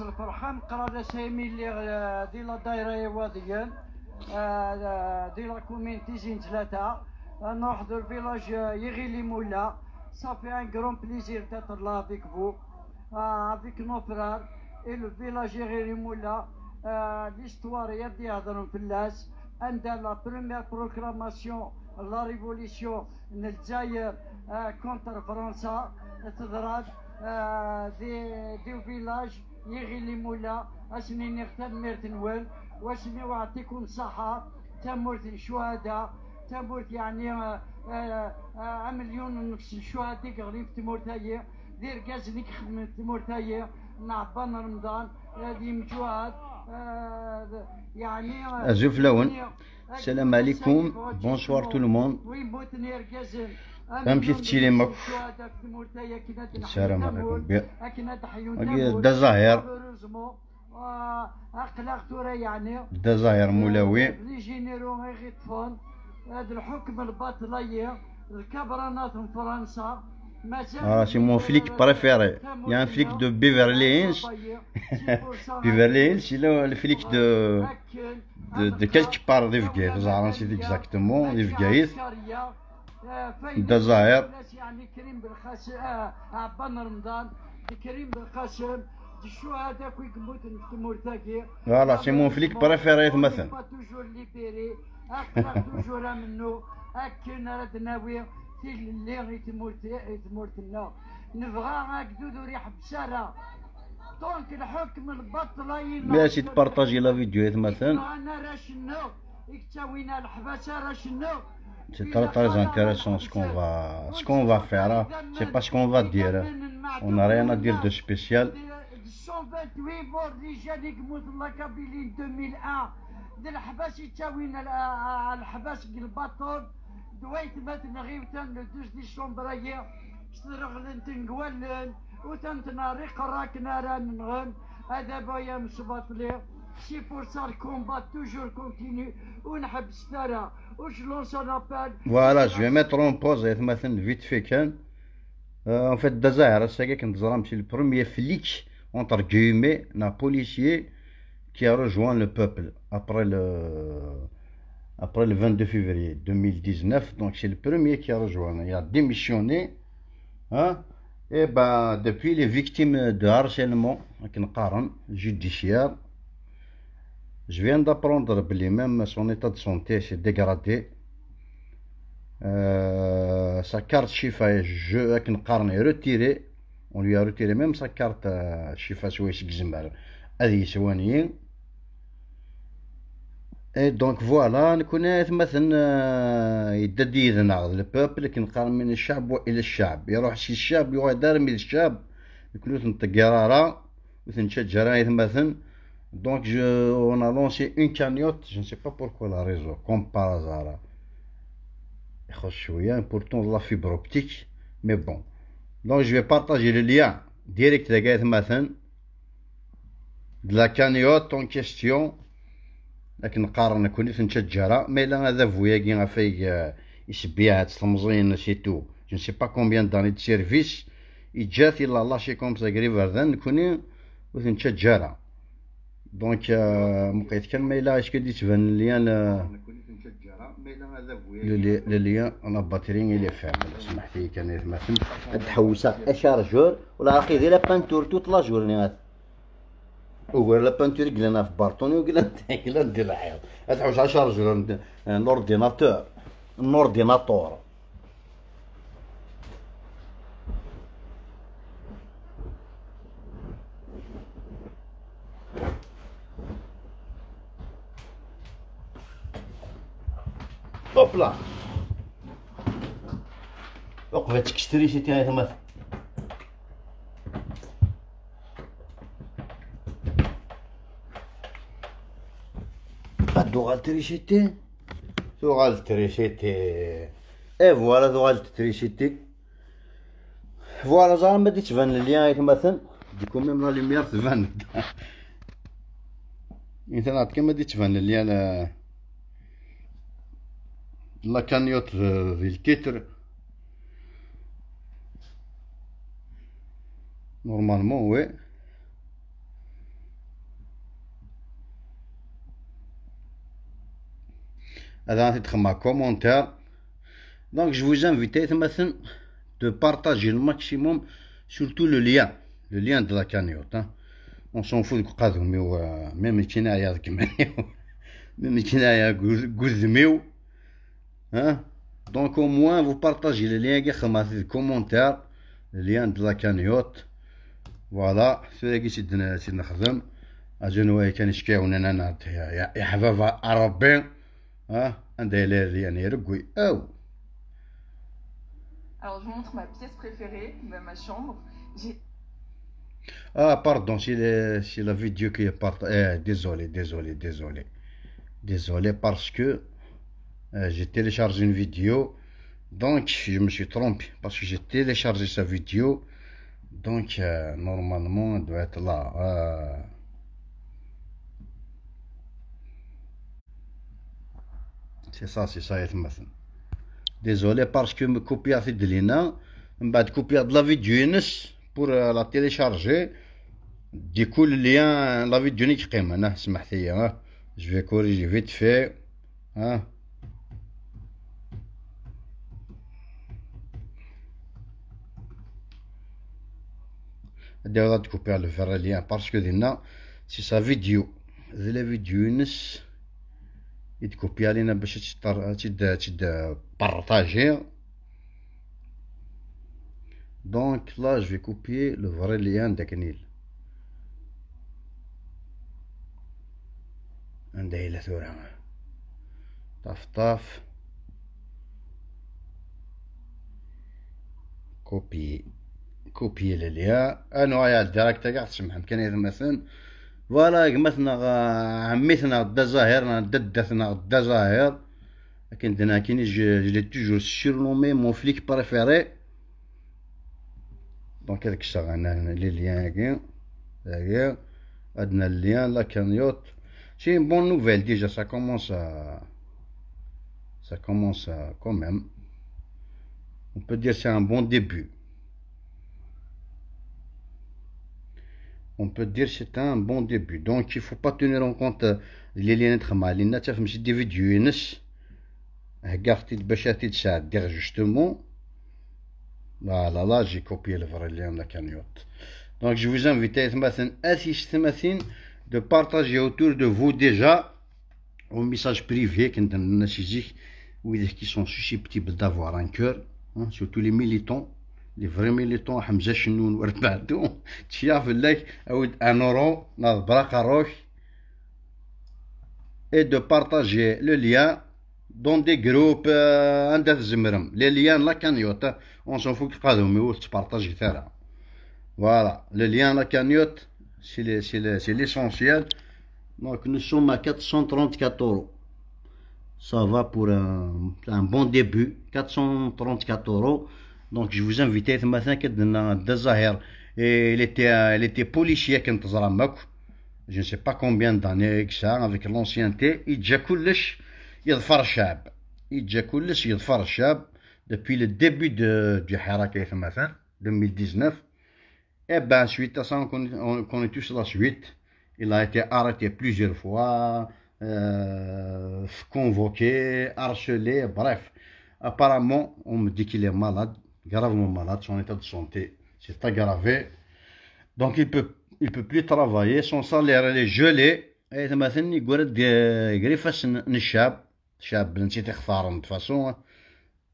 الفرحة نقرا سامي اللي دي لا دايرة واديان دي لا كومين تيزين ثلاثة نروح دو الفيلاج يغيلي مولا. Ça fait un grand plaisir d'être là avec vous, avec nos frères et le village يغيلي مولا. L'histoire يدي يهضرون في اللاس عندها la première proclamation la révolution الجزائر contre فرنسا تضرب des villages يغيلي مولا أسني نختار ميرت نوال واسني وعطيكم صحة تمرت الشهداء تمرت يعني مليون ونص الشهداء غريب تمرتايا دير كازنيك خدمة تمرتايا نعبان رمضان هذه مجوهد يعني أزوف لون. السلام عليكم، bonsoir tout le monde. فهمتي تشيلي ماك. السلام عليكم. دا زاهر، دا زاهر مولاوي. les généraux غيطفون هذا الحكم الباطلية الكبرانات من فرنسا. Ah, c'est mon flic préféré. Il y a un flic de Beverly Hills. Beverly Hills, c'est le flic de quelque part de Bgayet. C'est exactement de Bgayet. دا زاهر. يعني كريم بالقاسم عبان رمضان كريم بالقاسم الشهداء كيموت في Voilà, c'est mon flic préféré مثلا. toujours libéré toujours منو اكن راه ناوي اللي تموت لنا نبغى هكذا ريح بسارة donc الحكم البطلين. ماشي تبارطاجي la vidéo مثلا. انا راه شنو يكتوينا الحباسه راه شنو. C'est très très intéressant ce qu'on va faire, hein. C'est pas ce qu'on va dire. On n'a rien à dire de spécial. 128 morts رجال يموت la Kabylie 2001 الحباس يتاوينا الحباس الباطون دويت مات نغيوتان le 12 ديسمبر استرغلن تنقوالن وتنتناري قراك نارا نغن هذا بايا مصباطلي. C'est pour ça le combat toujours continue ونحبس ترى وش lance un appel. Voilà, je vais mettre en pause مثلا vite fait كان. En fait, دا زاهر الساكا كنت زرام c'est le premier flic entre guillemets, un policier qui a rejoint le peuple après le 22 février 2019. Donc c'est le premier qui a rejoint. Il a démissionné. Hein? Et ben depuis les victimes de harcèlement judiciaire, je viens d'apprendre que même son état de santé s'est dégradé. Sa carte Chifa est retirée. On lui a retiré même sa carte Chifa Swayes. Et donc voilà, نكون مثلا يدد يذنا le peuple كنقارن من الشعب والى الشعب يروح شي الشعب يغادر من الشعب يكونوا تنطقرارا وتنشجرا مثلا. Donc on a lancé une cagnotte, je ne sais pas pourquoi la réseau, comme par hasard. يخص شوية important la fibre optique, mais bon. Donc je vais partager le lien direct مثلا de la cagnotte en question. لكن نقارن كوني تنشجرا mais لا هذا فويا غافي يسبيها تمزين c'est tout. Je ne sais pas combien d'années de service يجات il a lâché comme ça غريفردان كوني وتنشجرا. Donc مبقيت كان ما الا اش كدي تبان لي انا le lien la batterie il est faible. سمحت لي كان مثلا تحوسه chargeur ولا عقيد la peinture toute la journée وغير la peinture قلنا في بارطوني وقلنا قلنا ندير الحيط تحوس على chargeur l'ordinateur l'ordinateur. Hop là. وقفت تشتري شي تاعي ثم دوغال تريشيتي دوغال تريشيتي et voilà دوغال تريشيتي voilà زعما ما تبان لي مثلا du coup même la lumière تبان انت كما دي تبان لي la cagnotte في ال titre. Normalement, oui. هذا تدخل commentaire. Donc je vous invite مثلا de partager le maximum, surtout le lien de la cagnotte. Hein. On s'en fout de قادميو même كنايا même كنايا قذميو. Hein. Donc au moins vous partagez le lien كي commentaire, le lien de la cagnotte. Voilà, سيدي كي سيدنا سيدنا خدم اجنوي كان يشكيونا انا يا حباب ربي ها عندها يعني يرقوي او. Alors je vous montre ma pièce préférée, ma chambre. Ah pardon, c'est la vidéo qui est partagée. Désolé, désolé, désolé. Désolé parce que j'ai téléchargé une vidéo. Donc je me suis trompé parce que j'ai téléchargé sa vidéo. Donc normalement elle doit être là. C'est ça, مثلا. Désolé parce que me copier de l'INA, بعد copier de la vidéo pour la télécharger. Du coup le lien la vidéo نيك قيمة أنا سمحت لي. Je vais corriger vite fait. Hein. دير تكوبي le vrai lien parce que دينا c'est sa vidéo. ذي la vidéo نس يتكوبي علينا باش تشد partager. Donc là je vais copier le vrai lien داك نيل عندها إلى ثورة طاف طاف copier copier le lien انا يا direct كاع تسمح كان مثلا voilà مثلا عميتنا غدا زاهر ددتنا غدا زاهر لكن دنا كاين je l'ai toujours surnommé mon flic préféré. Donc هذاك الشيء عندنا les liens كاين هاكي عندنا ال lien la cagnotte. C'est une bonne nouvelle déjà, ça commence à quand même, on peut dire c'est un bon début. On peut dire c'est un bon début. Donc il faut pas tenir en compte les liens entre les natifs, mais des vidéos نس هكا باش تساعد دير justement. Voilà, là j'ai copié le vrai lien de la cagnotte. Donc je vous invite مثلا 30 de partager autour de vous déjà au message privé كنت الناس يجيك qui sont susceptibles d'avoir un cœur, hein, surtout les militants. Les vrais militants, حمزة شنون وربعتو تشاف لك أود un euro ناض براقة روش et de partager le lien dans des groupes عند الزمرم les liens la cagnotte on s'en fout قادهم تبارطاجي ثرا. Voilà, le lien la cagnotte c'est l'essentiel. Donc nous sommes à 434 euros. Ça va pour un bon début, 434 euros. Donc je vous invite مثلا كدنا الزاهر il était policier كنت زرامك je ne sais pas combien d'années que ça avec l'ancienneté يتجا كلش يظفر الشعب يتجا كلش يظفر الشعب depuis le début du حراك مثلا 2019. Et ben suite à ça on connaît tous la suite. Il a été arrêté plusieurs fois, convoqué, harcelé, bref. Apparemment on me dit qu'il est malade, gravement malade, son état de santé s'est aggravé. Donc il peut plus travailler, son salaire est gelé. Et مثلا يقول يقريفاس الشاب شاب نسيت اختار de toute façon.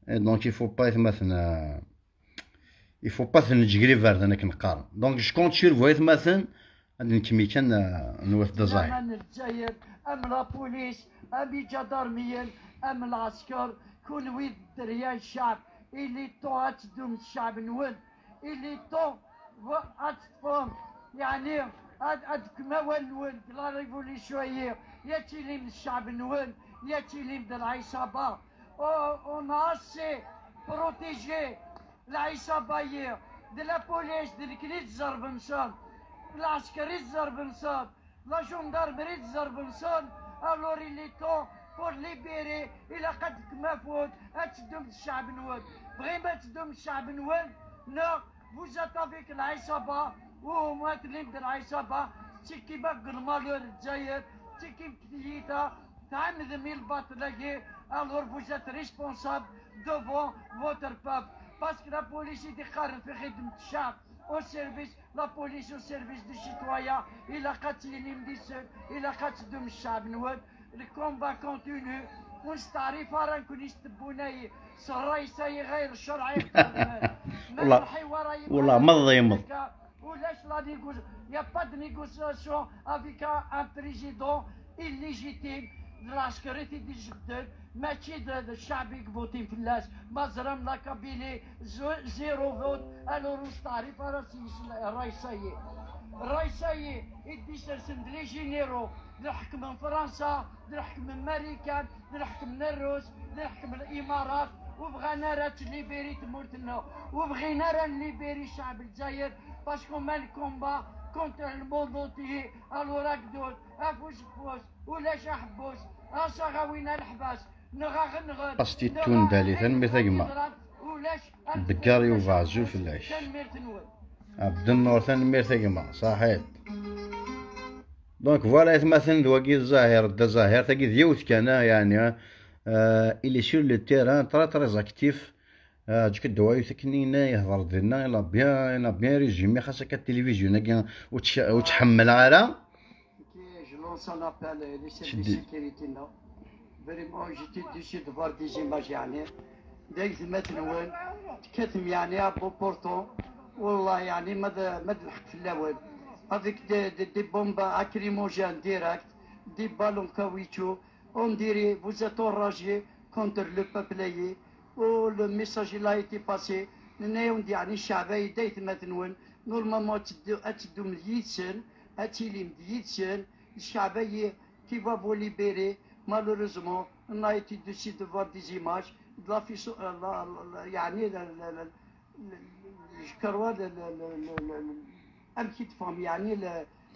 Et donc il faut pas مثلا il faut pas نجري فرد انا كنقارن. Donc je compte sur vous مثلا عندنا كمي كان نوث دزاير. الجزائر ام la police ام جدارميا ام العسكر كل ويد ريال الشعب اللي تو تدوم الشعب نول اللي تو اتفهم يعني اد كما ول la révolution يا تيلي من الشعب نول يا تيلي من العصابه. On a assez protégé العصابه de la police de الكليت زرب نصان العسكري زرب نصان la gendarmerie زرب نصان. Alors il est temps pour libérer الى قد ما فوت تدوم الشعب نول بغي ما تدوم الشعب نول. Non, vous Vous êtes avec العصابة وممثلين العصابة تيكي باك المالور الجزائر تيكي كتيتا تعمد مي الباطل. Alors vous êtes responsable devant votre peuple parce que la police تقارن في خدمة الشعب au service, la police au service des citoyens. إلا قاتلين مديسن إلا قاتلوا الشعب نواد. ال combat continue ونستعرف راه نكون يستبوناي الرئيس غير الشرعي. والله والله ما ضيمض. ولاش la négo y a pas de négociation avec un président illégitime. العسكري تيدي جبدل ماشي الشعب يكفوتي فلاس مازرم la Kabylie zéro vote. Alors نستعرف راسي الرئيسية الرئيسية يدي سرسن les généraux الحكم من فرنسا الحكم من امريكان الحكم من الروس الحكم من الامارات. وبغينا راه تليبيري تمورتنا وبغينا راه نليبيري الشعب الجزائر parce qu'on mène combat contre le monde entier. Alors راكدول افوس فوس ولاش احبوس اشا غاوينا الحباس نغا غنغد قصتي تون دالي ثنمي ثقما دكار يوفع زو فلاش عبد النور ثنمي ثقما صحيت. donc voilà مثلا دواكي الزاهر دا زاهر تاكي ديوت كان يعني il est sur le terrain très très actif. ديك الدواء تكنينا يهضر ديالنا il a bien résumé خاصك التلفزيون وتحمل على je lance un appel les services sécurité là. Vraiment j'étais déçu de voir des images يعني داك مثلا تكتم يعني à bout portant والله يعني ما لحقت في الاول avec des bombes lacrymogènes direct des balles en caoutchouc. On dirait vous êtes enragé contre le peuple و le message il a été passé. يعني الشعب يدايت مثلا normalement تدو مديتسن اتيلي مديتسن الشعب qui va vous libérer. Malheureusement on a été déçu de voir des images de la يعني je crois ام كي تفهم يعني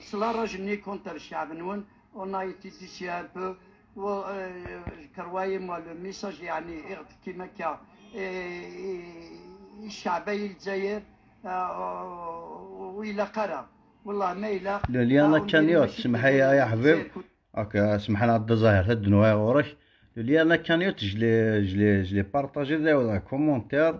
c'est la rage ني contre الشعب نون. On a été déçu un peu croyez-moi le message يعني كيما كا الشعبي الجزائر وإلى قرا والله ما إلا le lien la cagnotte. سمح لي يا حبيب هاكا سمح لنا عبد الظاهر تدنو غورك le lien la cagnotte je l'ai partagé dans commentaire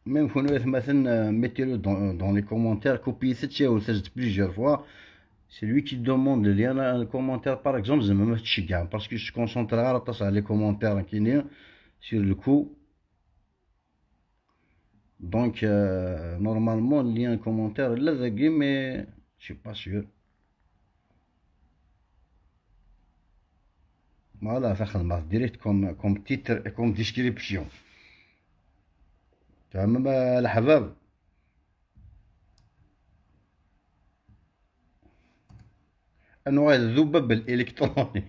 même كونوا مثلا mettez-le dans les commentaires copiez تساو تزيد plusieurs fois. C'est lui qui demande le lien un commentaire par exemple, je me mets parce que je concentre à les commentaires qui sont sur le coup. Donc normalement le lien commentaire là mais je suis pas sûr. Voilà, ça direct comme titre et comme description. تمام الحباب. انواع الذباب الالكتروني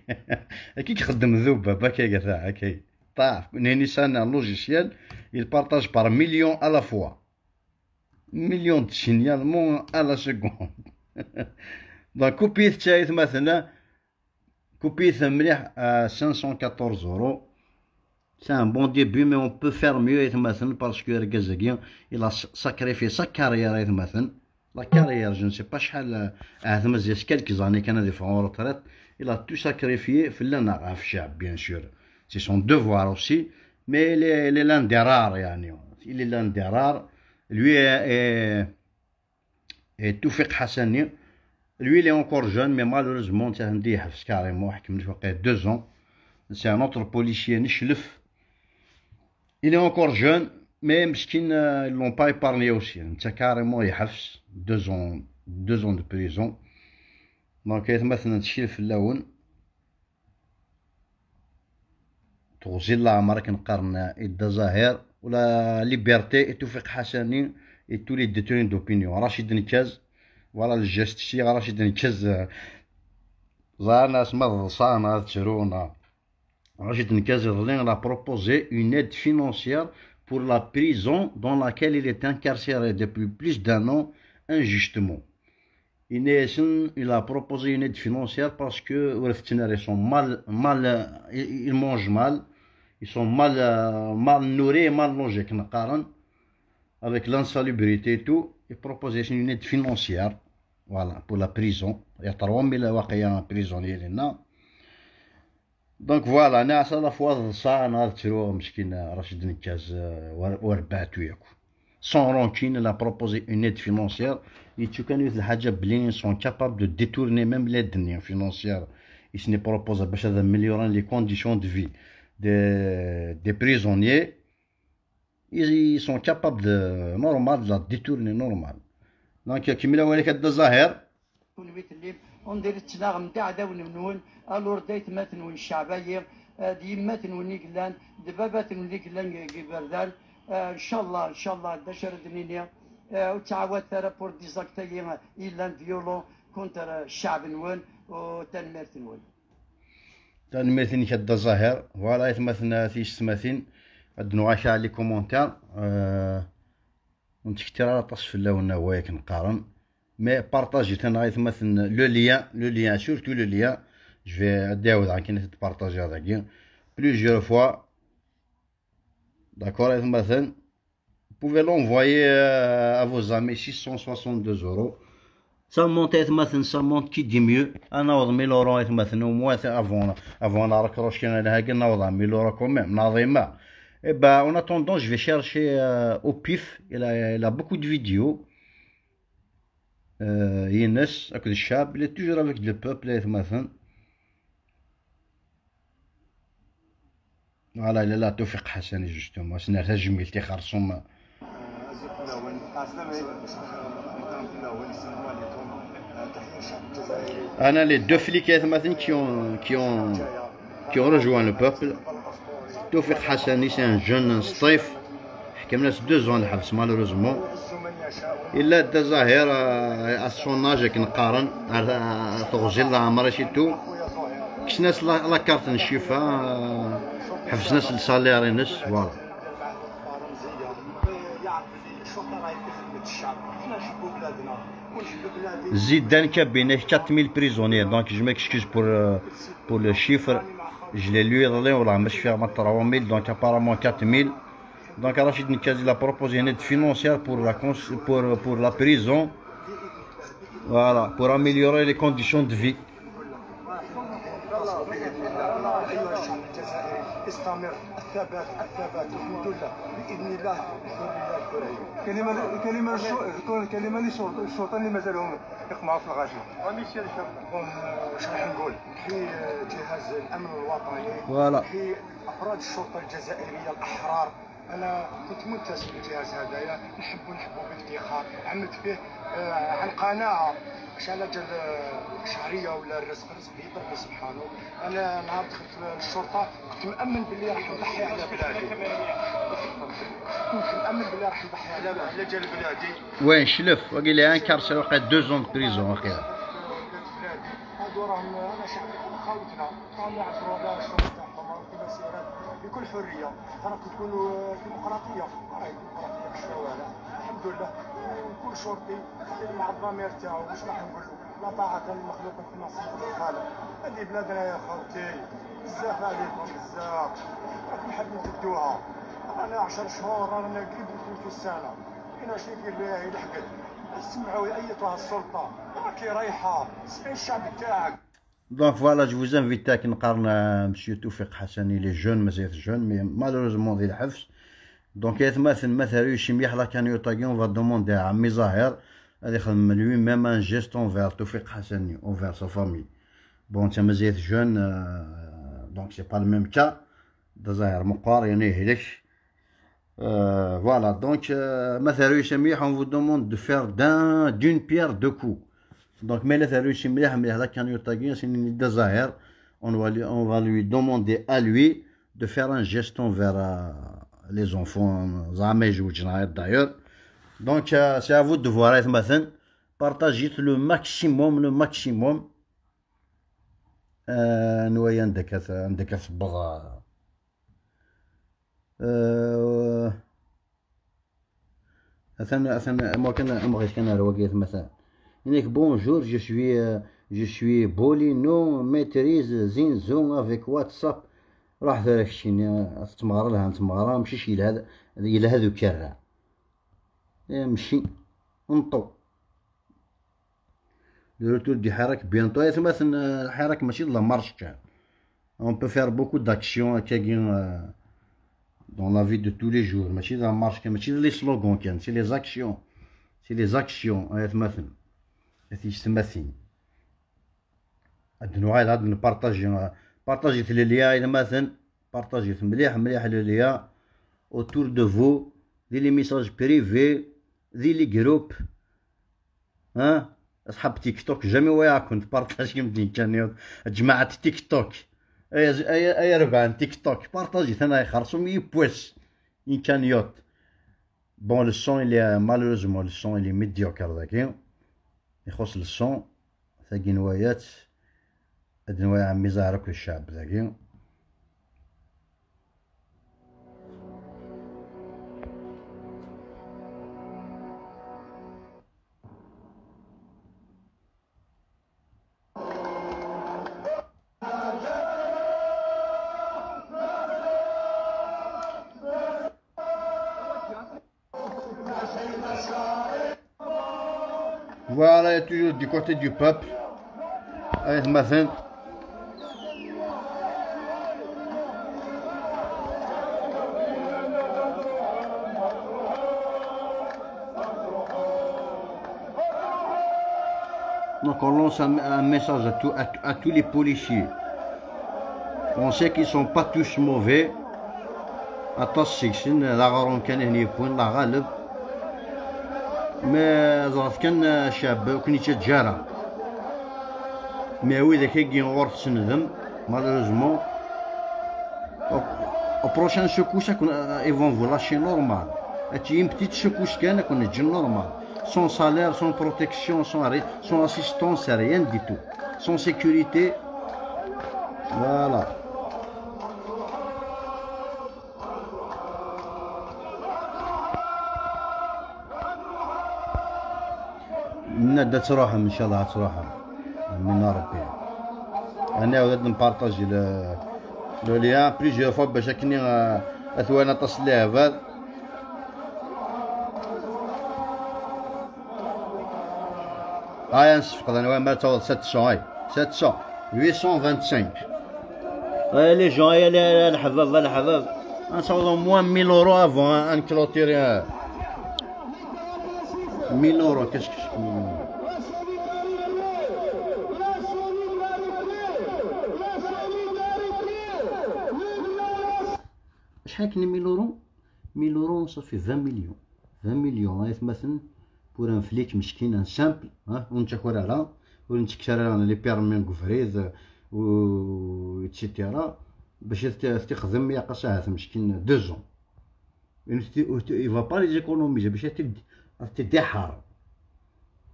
كي يخدم الذباب هكا تاع هكا طاف نيسان logiciel il partage par million à la fois million de signalements à la seconde. Donc copiez تاعي مثلا copiez مليح 514 euros. C'est un bon début, mais on peut faire mieux مثلا parce que الركازاكي il a sacrifié sa carrière مثلا. La carrière, je ne sais pas شحال مزيان quelques années كان هذه في retraite. Il a tout sacrifié في لنا في الشعب bien sûr. C'est son devoir aussi, mais il est l'un des rares يعني. Il est l'un des rares. Lui est Toufik Hassani. Lui il est encore jeune, mais malheureusement عندي يحبس carrément حكم واقع 2 ans. C'est un autre policier نشلف. Il est encore jeune. Mais مسكين ils l'ont pas épargné aussi. انت carrément يحبس 2 ans 2 ans de prison. Donc مثلا تشيل في اللون تغزي الله عمرك نقارن إدا زاهر ولا liberté توفيق حسني et tous les détenus d'opinion. رشيد نكاز voilà ال geste شي رشيد نكاز زعما اسمه ضصانا تشرونا. رشيد نكاز il a proposé une aide financière pour la prison dans laquelle il est incarcéré depuis plus d'un an injustement. Il a proposé une aide financière parce que ils sont mal, ils mangent mal, Ils sont mal nourris, mal logés كنقارن avec l'insalubrité et tout. Ils proposent une aide financière, voilà, pour la prison. Il y a 3000 واقيا prisonniers هنا. Donc voilà, انا à la fois صا انا تشرو مسكين رشيد نكاز وربعتو ياكو. Sans rancune, il a proposé une aide financière. يتشو الحاجة بلي sont capables de détourner même l'aide financière. Il se propose باش améliorer les conditions de vie des prisonniers. Ils sont capables de normal de la détourner normal. Donc كيما ولك هذا الظاهر وندير التناغم نتاع داون منون الور دايت ماتن الشعبية ديمات ونيكلان دبابات ونيكلان كبردان ان شاء الله ان شاء الله دشر دنيا وتعاود ثرا بور ديزاكتي الا فيولون كونتر الشعب نون وتنميرت نون تنميرت كدا الظاهر. فوالا يتمثلنا تيستماثين عندنا عشا لي كومونتير ونتكتر على طاس في اللون هو كنقارن مي بارطاجي تانا يتمثل لو ليان سورتو لو ليان جو في داود عن كي تبارطاجي هذاك plusieurs fois. D'accord, مثلا vous pouvez l'envoyer à vos amis. 662 euros, ça monte مثلا, ça monte, qui dit mieux. انا وض 1000 euros مثلا au moins avant la raccroche كان هاكي نوض 1000 euros quand même نظيمه. Et ben en attendant, je vais chercher au pif. Il a beaucoup de vidéos. ينس اكل الشعب, il est toujours avec le peuple مثلا. Voilà, il est là, توفيق حسني justement. سنة جميلتي خرصوم. انا les deux flics مثلا qui ont rejoint le peuple. توفيق حسني c'est un jeune سطيف حكمنا 2 ans الحبس malheureusement. الا دا ظاهر à son âge كنقارن تغزي العمر شي تو كشناس la carte نشوفها حفظنا ال salaire ينس. Voilà زيدان كابينه 4000 prisonniers. Donc je m'excuse pour le chiffre, je l'ai lu والله مش فيها 3000, donc apparemment 4000. Donc Rachid Nekkaz il a proposé une aide financière pour la prison, voilà, pour améliorer les conditions de vie. استمر الثبات الثبات الحمد لله باذن الله الحريه. كلمه كلمه للشرطه اللي مازالهم يقمعوا في الغاشي. واش راح نقول في جهاز الامن الوطني، في افراد الشرطه الجزائريه الاحرار. انا كنت منتسب للجهاز هذايا، نحبو بافتخار، عملت فيه عن قناعه، مش على جال الشهريه ولا الرزق، الرزق بيد ربي سبحانه. انا نهار دخلت للشرطه كنت مامن باللي راح نضحي على بلادي، كنت مامن باللي راح نضحي على جال بلادي. وين شلف وقال لي incarcéré وقع 2 ans prison وقيلا. هادو راهم انا شعب خاوتنا، راهم يعبروا على الشرطه تاعهم في مسيرات بكل حريه، راكم تقولوا ديمقراطيه، راهي ديمقراطيه في الشوارع الحمد لله. كل شرطي مع الضمير تاعو، واش راح نقول له؟ لا طاعة للمخلوق في معصية الخالق. هذه بلادنا يا خوتي، بزاف عليكم بزاف، راكم حابين تدوها. رانا 10 شهور، رانا قريب نفوتوا السنة، فينا شي في لحقت. اسمعوا ايتها السلطة، راكي رايحة، اسمعي الشعب تاعك. Donc voilà, je vous invite à نقارن monsieur Toufik Hassani, les jeunes, مازال jeune, mais malheureusement ديال الحبس. Donc يتمثل مثلا شي مليح la cagnotte, on va demander à عمي زاهر هذا يخدم lui même un geste envers Toufik Hassani, envers sa famille. Bon, انت مازال jeune, donc c'est pas le même cas. دا زاهر مقار يعني يهلك. Voilà, donc مثلا شي مليح on vous demande de faire d'une pierre deux coups. Donc, mais on va lui demander à lui de faire un geste envers les enfants, d'ailleurs. Donc, c'est à vous de voir, partagez le maximum, le maximum. نويا عندك صبغة. أثنى ما كان ما كان رواقيت مثلا. Bonjour, je suis Bolino, maîtrise Zinzon avec WhatsApp. راح ذاك الشيء تمغرى لها تمغرى ماشي شي هذا الى هذو كرا مشي انطو le retour du حراك bientôt. مثلا الحراك ماشي la marche كان on peut faire beaucoup d'actions كاين dans la vie de tous les jours ماشي la marche كان ماشي les slogans كان c'est les actions c'est les actions. مثلا تيستمثين عندنا عاد عاد نبارطاجي بارطاجيت les liens مثلا بارطاجيت مليح مليح les liens autour de vous دي les messages privés دي les groupes ها اصحاب تيك توك jamais ويا كنت بارطاجي مدين كان جماعة تيك توك اي اي اي ربعان تيك توك بارطاجيت انا يخرصو mais بوس une cagnotte. Bon le son il est malheureusement le son il est médiocre ذاك يخص le son ثاقي نوايات هاد نوايا عمي زهرك الشعب ذاكي. Voilà, il y a toujours du côté du peuple. Allez, مثلا Donc on lance un message à tous les policiers. On sait qu'ils ne sont pas tous mauvais. Attention, la غارون كان هنا يكون لا غالب. ما زرت كان شاب كني تجارة. mais هو إذا كي غور تسندم malheureusement. Au prochain secousse, ils vont vous lâcher normal. Et une petite secousse كان كون تجي normal. Sans salaire, sans protection, sans assistance, rien du tout. Sans sécurité. Voilà. ندى تروحهم ان شاء الله تروحهم من ربي. انا ولاد نبارطاجي le lien plusieurs fois باش كني اثوانا تصلي هذا. هاي نصفق انا ما توصل 700 هاي 700 825 هاي les gens هاي الحباب الحباب نصوضو moins 1000 euros avant on clôture 1000 اورو كاش شحال كاين 1000 اورو 1000 اورو صافي 20 مليون 20 مليون هاي مثلا pour un flic مسكين un simple ها ونتكور على ونتكسر على les permis كفريز و et cetera باش تخدم يا قصاها مسكين 2 ans il va pas les économiser باش تدحر.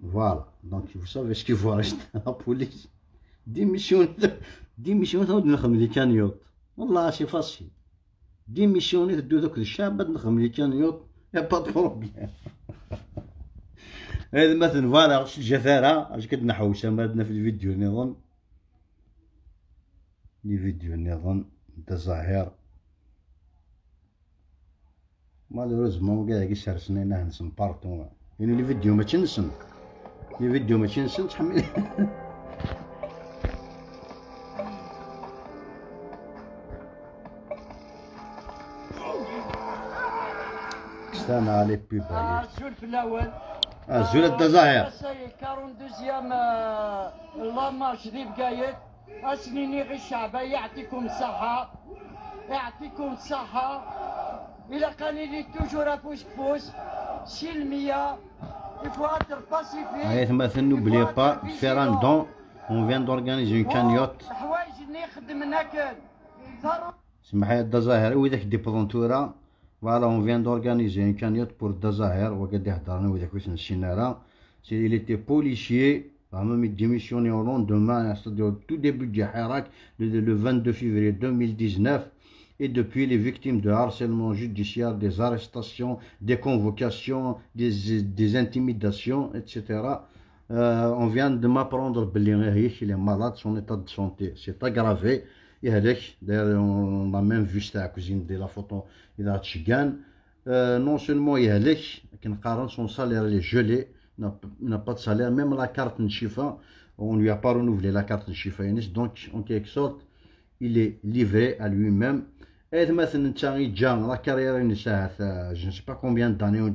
Voilà donc vous savez ce qu'il faut rester la police démission démission تعود نخدم les cagnottes والله c'est facile démissionner تدو دوك الشعب نخدم les cagnottes y a pas de problème. هذا مثلا voilà الجثارة اش كتنحوس عندنا في الفيديو نظن les vidéos نظن انت ظاهر malheureusement كاع كيسرسنا نهنسن partout يعني les vidéos ماشي نسن les vidéos ماشي نسن تحمل استنى على بيب الزول في الاول الزول الظاهر 42 la marche دي بقايد اسنيني غير الشعب يعطيكم الصحة يعطيكم الصحة إلا قالي لي toujours افوس بوس سلمية il faut être pacifique. هاي مثلا n'oubliez pas faire un don. On vient d'organiser une cagnotte. حوايج اللي خدمنا كان سمح لي الظاهر وذاك دي بلونتورا. Voilà, on vient d'organiser une cagnotte pour Dazaher, il était policier, même il démissionnait au lendemain, c'est-à-dire au tout début du Hirak, le 22 février 2019, et depuis les victimes de harcèlement judiciaire, des arrestations, des convocations, des intimidations, etc. On vient de m'apprendre qu'il est malade, son état de santé s'est aggravé. يهلك داير la même veste تاع كوزين دي la photo اذا تشكان non seulement يهلك كنقارن son salaire il est gelé n'a pas de salaire, même la carte نشيفا on lui a pas renouvelé la carte نشيفا ينس donc en quelque sorte il est livré à lui-même. Et مثلا انت يجا la carrière نساعات je ne sais pas combien d'années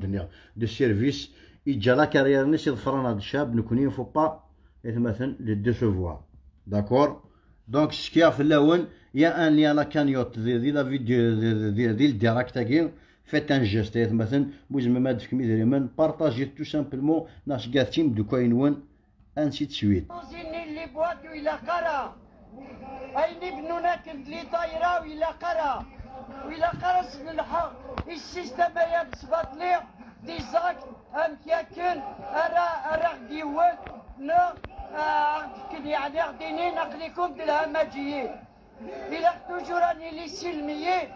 de service يجا la carrière نس يظفرنا هذا الشاب نكوني faut pas مثلا les décevoir d'accord. donc ce qu'il y a في الاول y a un lien la cagnotte دي la vidéo دي ال direct تاعي faites un geste مثلا بوزما ما دفك ميدريمان partagez tout simplement ناس كاع دو كاينون ainsi de suite. les boîtes وإلا قرا أين بنونا كنت لي طايرة وإلا قرا وإلا قرا الحق ال système يا بصبات لي des actes أم كياكل أرا ديوان نا يعني غديني نقليكم بالهمجيين إلا toujours راني لي سلميين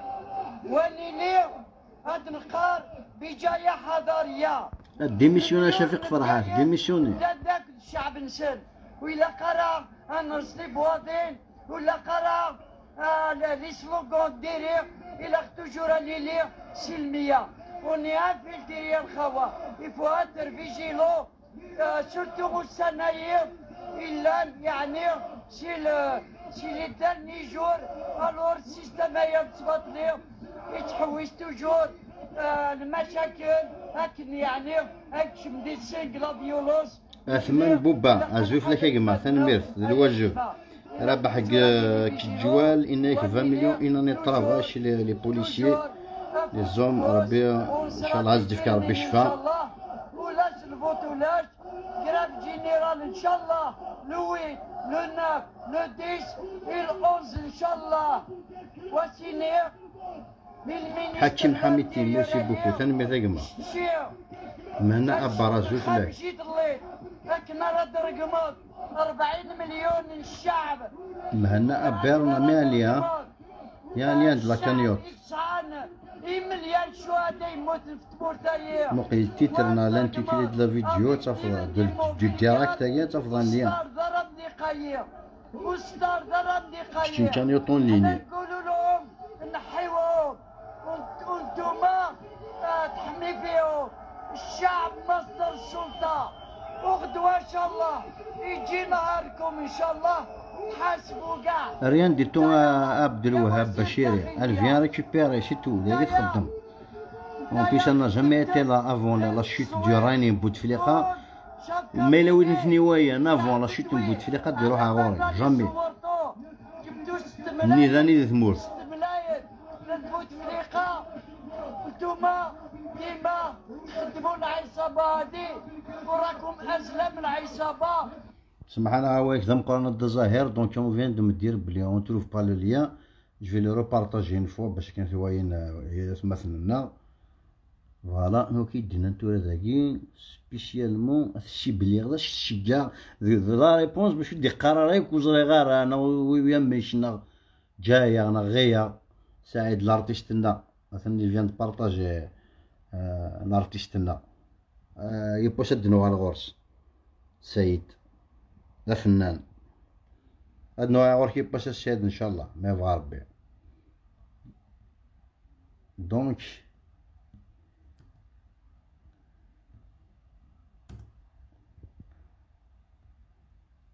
واني لي هاد نقار بجاية حضارية. démissionner شفيق فرحات démissionner. ذاك الشعب نسل وإلا قرا نرسلي بواطين ولا قرا les slogans ديري إلا toujours راني لي سلمية وني infiltrés يا الخوا il faut être vigilant surtout السناير إلا يعني c'est les derniers jours alors ال système هي بتبطلي يتحوش toujours المشاكل لكن يعني هاك مدي سينك la violence. اثمان بوبا ازوف لك يا جماعه ثنميرت الواجب رابح كجوال انك 20 مليون une année travail chez les policiers les hommes ربي ان شاء الله عز دفك ربي شفا. ولاش ال vote ولاش grève générale ان شاء الله le 8 le 9 le 10 et 11 ان شاء الله وسينير حكيم حميدتي merci beaucoup ثنميرت يا جماعه مهنا ابا رازوف لك. لكن راه رقمات 40 مليون الشعب مهنا ابيرنا ماليه يعني عند la cagnotte مليان شهداء يموت في تمورتايا موقع titre نا l'intitulé de la vidéo تفضل du direct تاعي تفضل lien ضرب دقايق وستار ضرب دقايق شتي cagnotte en ligne نقولوا لهم نحيوهم وانتوما تحمي فيهم الشعب مصدر السلطه وغدوه ان شاء الله يجي نهاركم ان شاء الله تحاسبوا كاع. rien du tout عبد الوهاب بشيري elle vient récupérer c'est tout اللي تخدم. En plus elle n'a jamais été là avant la chute du règne بوتفليقه. mais لو نثني ويا avant la chute بوتفليقه ديروها غوري jamais. ني ذاني ثمورت. بوتفليقه انتوما ديما تخدموا العصابه هادي وراكم ازلم العصابه. سمحنا هواك ذا مقارنة الظاهر donc on vient de me dire بلي on trouve pas le lien je vais le repartager une fois باش كان في واين مثلا voilà هو كيدينا نتورا ذاكي spécialement سيبلي غدا شجع la réponse باش يدي قرار وزري غير انا ويا ميشنا جايه انا غيا سعيد l'artiste نا مثلا il vient de partager l'artiste نا يبوس دنو على الغرس سيد ذا فنان هاد نوع غور كيباس السيد ان شاء الله ما يبغى ربي. donc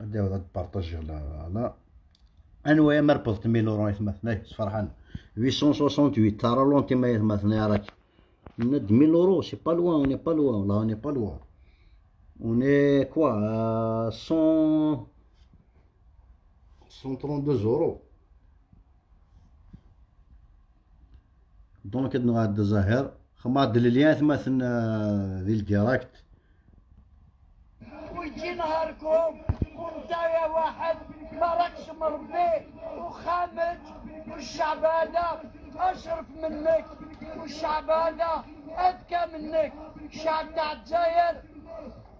غادي غاد partager لا انا ويا مربوط 1000 اورو يتمثل فرحان 868 ترى لونتي ما يتمثل راك ند 1000 euros c'est pas loin on est pas loin là on est pas loin on est quoi 100 132 euros. donc عندنا غاد الظاهر خماد ال lien مثلا ديال ال direct ويجي نهاركم وانت يا واحد ما راكش مربي وخامج والشعب هذا اشرف منك والشعب هذا اذكى منك. الشعب تاع الجزائر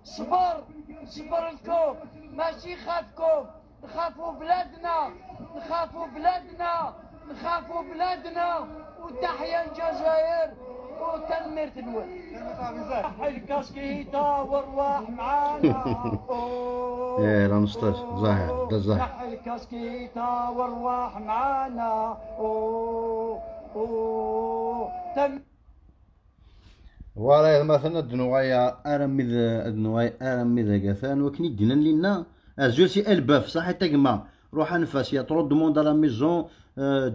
صبر صبر لكم ماشي خافكم. نخافوا بلادنا نخافوا بلادنا نخافوا بلادنا وتحيا الجزائر وتنمير الول. الكاسكيطة والرواح معانا. ايه لا نستاج زاهر دا زاهر. الكاسكيتا والرواح معانا او او تم. voilà مثلا دنوايا ارمي دنوايا ارمي ذا وكني دينا لينا ازول سي الباف صح تاكما روح انفاس y a trop de monde à la maison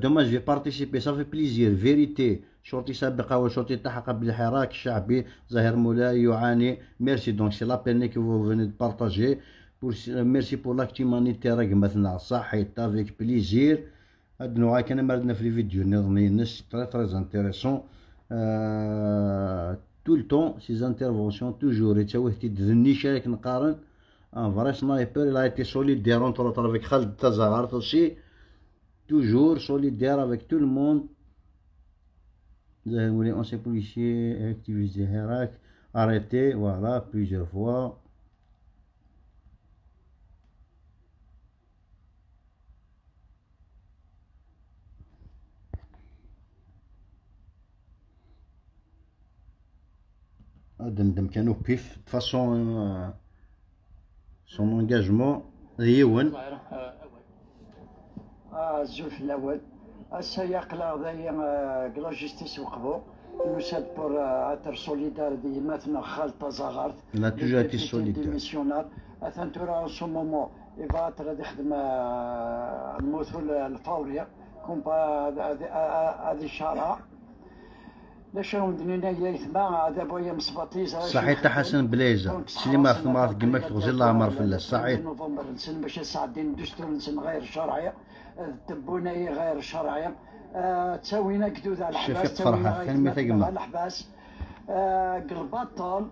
demain je vais participer ça fait plaisir vérité شرطي سابقة وشرطي التحق بالحراك الشعبي زاهر مولاي يعاني merci donc c'est la peine que vous venez de partager merci pour l'acte humanitaire مثلا صحيت avec plaisir. هاد النوع كان مردنا في الفيديو نظني نس très très intéressant tout le temps ses interventions toujours يتساوي تدني شارك نقارن un vrai sniper il a été solidaire entre autres avec Khaled Tazagart aussi toujours solidaire avec tout le monde. Zahir ancien policier activiste du Hirak arrêté voilà plusieurs fois. دمدم كانوا بيف de façon son engagement ديون الزلف الاول السياق لا ضايع la justice وقفو نساد pour être solidaire دي مثلا خالد تزاغرت il a toujours été solidaire démissionnaire اثن تورا ce moment il va être غادي يخدم المثل الفورية كومبا هذه الشارع لاش راهم دنينا يا هذا بويا مصباطي صحيح حسن بليزه سليمة ثمرات كما تغزي الله عمر فلاس صحيح نوفمبر نسن باش سعدين الدستور نسن غير شرعية تبونا غير شرعية تساوينا كدود على الحباس شفيق فرحه ثاني على الحباس قلباطل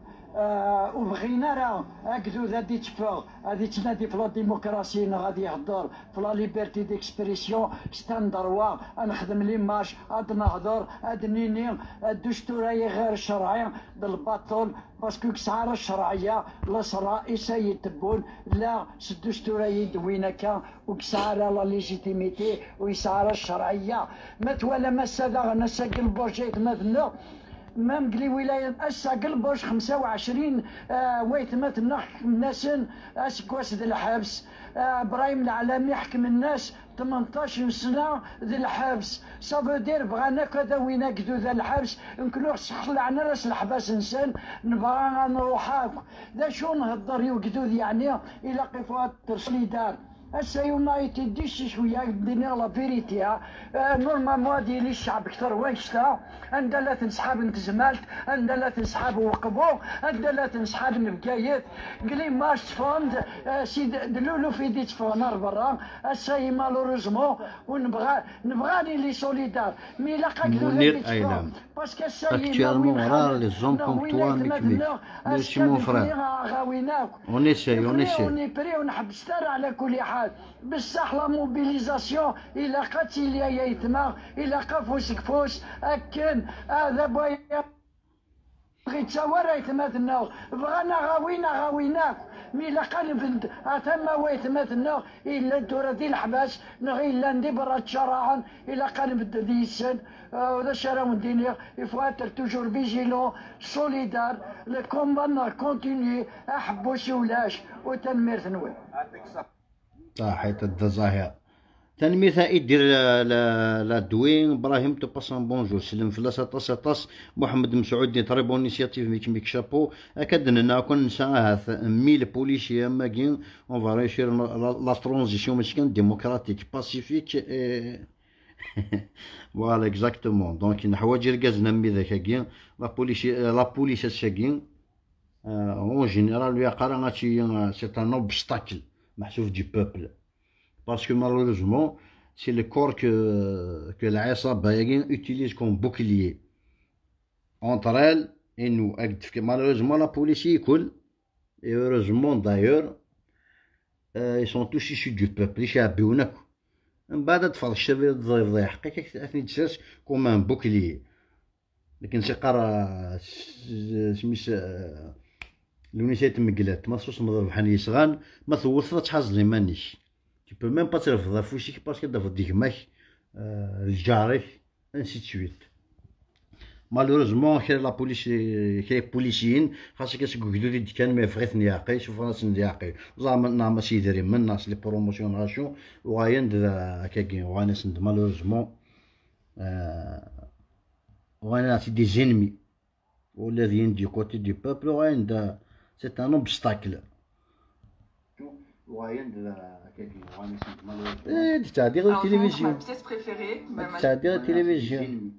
وبغينا راه هكذا غادي تفوق غادي تنادي في la démocratie غادي يهضر في la liberté d'expression c'est un droit نخدم les marches غاد نهضر هاد نيني الدستور غير شرعي بالباطل parce que كسعر الشرعية لا رئيس يتبون لا الدستور يدوينا كا وكسعر la légitimité ويسعر الشرعية ما توالى ما السادة نساق البرجيت مثلا même قلي ولاية أسا قلبوش 25 ويتمات الناس أسكواس ذي الحبس إبراهيم العلامي حكم الناس 18 سنة ذي الحبس ça veut dire بغانا كذا وين كدو ذا الحبس نكونو خلعنا راس الحباس نسان نبغى نروح ذا شو نهضر يوكدو يعني إلى قفوات solidaire هسا يونايتد ديش شوية دينا la vérité normalement ديال الشعب اكثر وانشتا عندها لا تنسحاب نتزمالت عندها لا تنسحاب وقبو عندها لا تنسحاب نبكايت قلي ماش تفوند سيد دلولو في دي تفونار برا هسا malheureusement ونبغى نبغى les solidaires mais لا منير ايلام parce que actuellement rares les hommes comme toi ميك merci mon frère on essaie on essaie on est prêt ونحبس على كل حال بصح la mobilisation الى قتل يا يتما الى قفوس كفوس اكن هذا بويا بغيت تصور يتماتنا بغانا غاوينا غاويناك mais لا قال ثم ويتماتنا الا الدورة ديال الحباس الا ندي برا تشرعا الى قال دي السن وذا شراو نديني il faut être toujours vigilant solidaire le combat continue احبوش ولاش وتنمير ثنوي صحيت الظاهر تنميثا يدير لا دوين ابراهيم te passe un bonjour سلم فلاس طاس طاس محمد مسعود très bonne initiative ميك ميك شابو اكد لنا كون نسا 1000 policiers ماكين on va réussir la transition ماشي كان démocratique pacifique voilà exactement donc نحواج ركازنا مي ذاك la police la police ساكين en général يقرا غاتشي c'est un obstacle محسوب du peuple parce que malheureusement c'est le corps que العصابة utilise comme bouclier entre elle et nous. Malheureusement la police يكل et heureusement d'ailleurs ils sont tous issus du peuple يشعبونك من بعد تفضل الشباب الضيف حقك اثني تسرس comme un bouclier لكن سيقرا سميس لونيسات تمقلات ما تصوص مضرب حان يسغان ما ثوث تحاز لي مانيش tu peux même pas ترفض فوشيك parce que دافض ديك ماك الجارك ainsi de suite. malheureusement كاين la police، كاين بوليسيين خاصك كيسكو كان ما يفغيث نياقي شوف راس نياقي زعما نعم سيدري من ناس les promotions غاشو وغاين كاكين وغاين سند malheureusement وغاين c'est des ennemis ولا ديين du côté du peuple وغاين c'est un obstacle. تعدي غير التلفزيون، تعدي غير التلفزيون،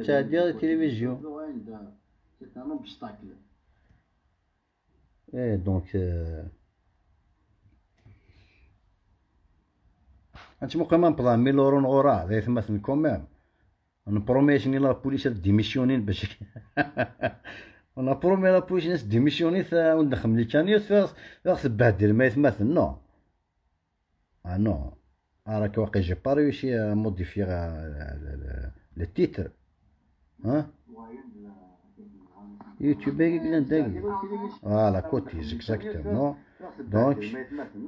تعدي غير التلفزيون. c'est un obstacle. ايه donc انت quand même بلا 1000 اورو نغورا ذا ثمثل quand même نبروميسني la police démissionner باش انا promis la police ناس démissionner وندخل لي كان تبهدل ما يتمثل non ah non راك واقي j'ai pas réussi à modifier le titre ها يوتيوب voilà côté exactement donc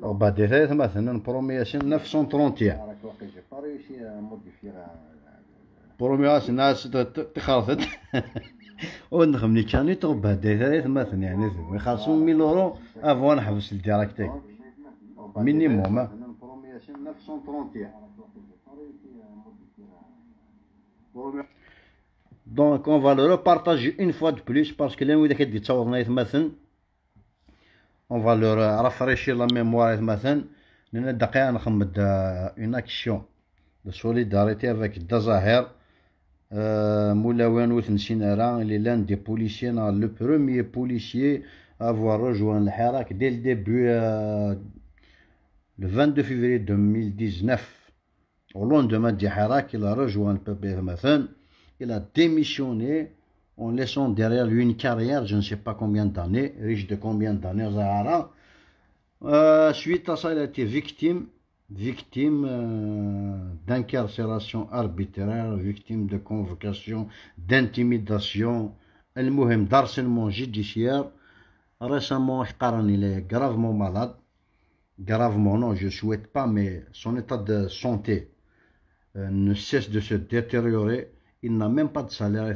وبعد ثلاث مثلا برومياسين 931 برومياس ناس تخلصت ونخمني كاني تغبى ثلاث مثلا يعني يخلصون 1000 اورو avant نحبس ال direct minimum. Donc on va le repartager une fois de plus parce que لان اذا كدي تصورنا مثلا on va leur rafraîchir la mémoire مثلا لان دقيقه نخمد une action de solidarité avec الدزاهر مولاوان وثنسين راه اللي l'un des policiers le premier policier à avoir rejoint الحراك dès le début le 22 février 2019 au lendemain du Hirak, il a rejoint le peuple مثلا. Il a démissionné en laissant derrière lui une carrière, je ne sais pas combien d'années, riche de combien d'années, Zahara. Suite à ça, il a été victime d'incarcération arbitraire, victime de convocation, d'intimidation, المهم d'harcèlement judiciaire. Récemment, il est gravement malade. Gravement, non, je ne souhaite pas, mais son état de santé ne cesse de se détériorer. Il n'a même pas de salaire,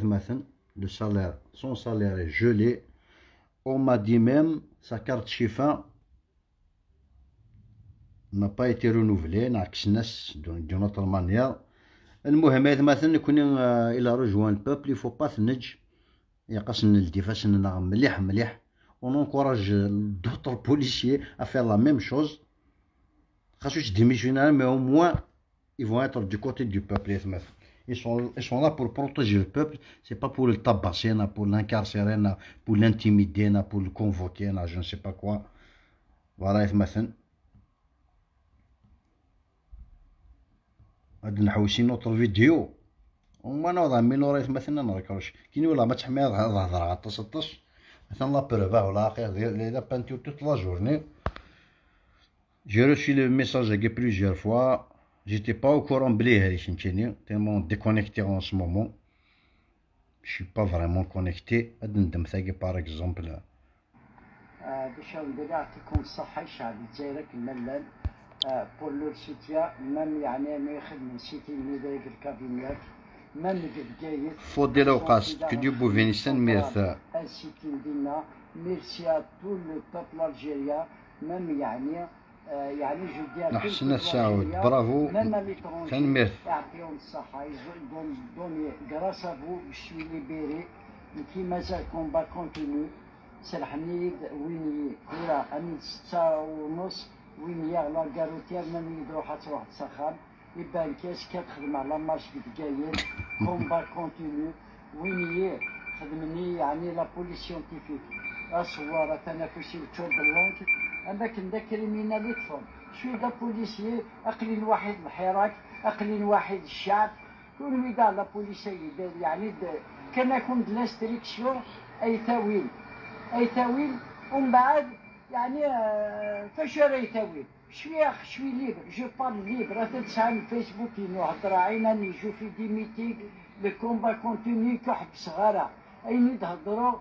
le salaire, son salaire est gelé. On m'a dit même, sa carte chifa n'a pas été renouvelée, d'une autre manière. المهم مثلا يكون il a rejoint le peuple, il faut pas تنج يقصن الدفاع مليح مليح. On encourage d'autres policiers à faire la même chose. خاصو démissionner, mais au moins ils vont être du côté du peuple. Ils sont là pour protéger le peuple, c'est pas pour le tabasser, pour l'incarcérer, pour l'intimider, pour le convoquer, je ne sais pas quoi. Voilà, مثلا غادي نحوسي notre vidéo وما نوضع ميلوريت مثلا نركوش كي ولا ما تحمي هضره غطس طس مثلا la preuve ولا la peinture toute la journée. J'ai reçu le message plusieurs fois. J'étais pas au courant بلي هذيك فهمتيني tellement déconnecté en ce moment. Je suis pas vraiment connecté. غادي ندم ثاقي par exemple. باش ندير يعطيكم الصحة الشعب الجزائري كما pour leur soutien même يعني ما يخدم سيتي ميداك الكابينياك même بقايت فودي لوقاس كديو بوفينيسان ميرث سيتي دينا merci à tout le peuple algérien même يعني يعني je dis نحسن السعود برافو تنميرث يعطيهم الصحة donné grâce à vous je suis libéré كي مازال combat continue سرحني وين كورا أمين 6:30 وين يا la gare routière من يروح تروح تسخن يبان كاس كتخدم على marche بتقايل combat continue وين هي خدمني يعني la police scientifique الصوارة تنافسي وتشوب اللونك اما كان criminel يطفل شوي دا policier اقلين واحد الحراك اقلين واحد الشعب كل ويدا la police يعني كان يكون l'instruction اي تاويل اي تاويل ومن بعد يعني فاش راه يتاويل شويه شوي libre je parle libre تسعى الفيسبوك نهضر عيناني je fais des meetings le combat continue كحب صغارة اين تهضروا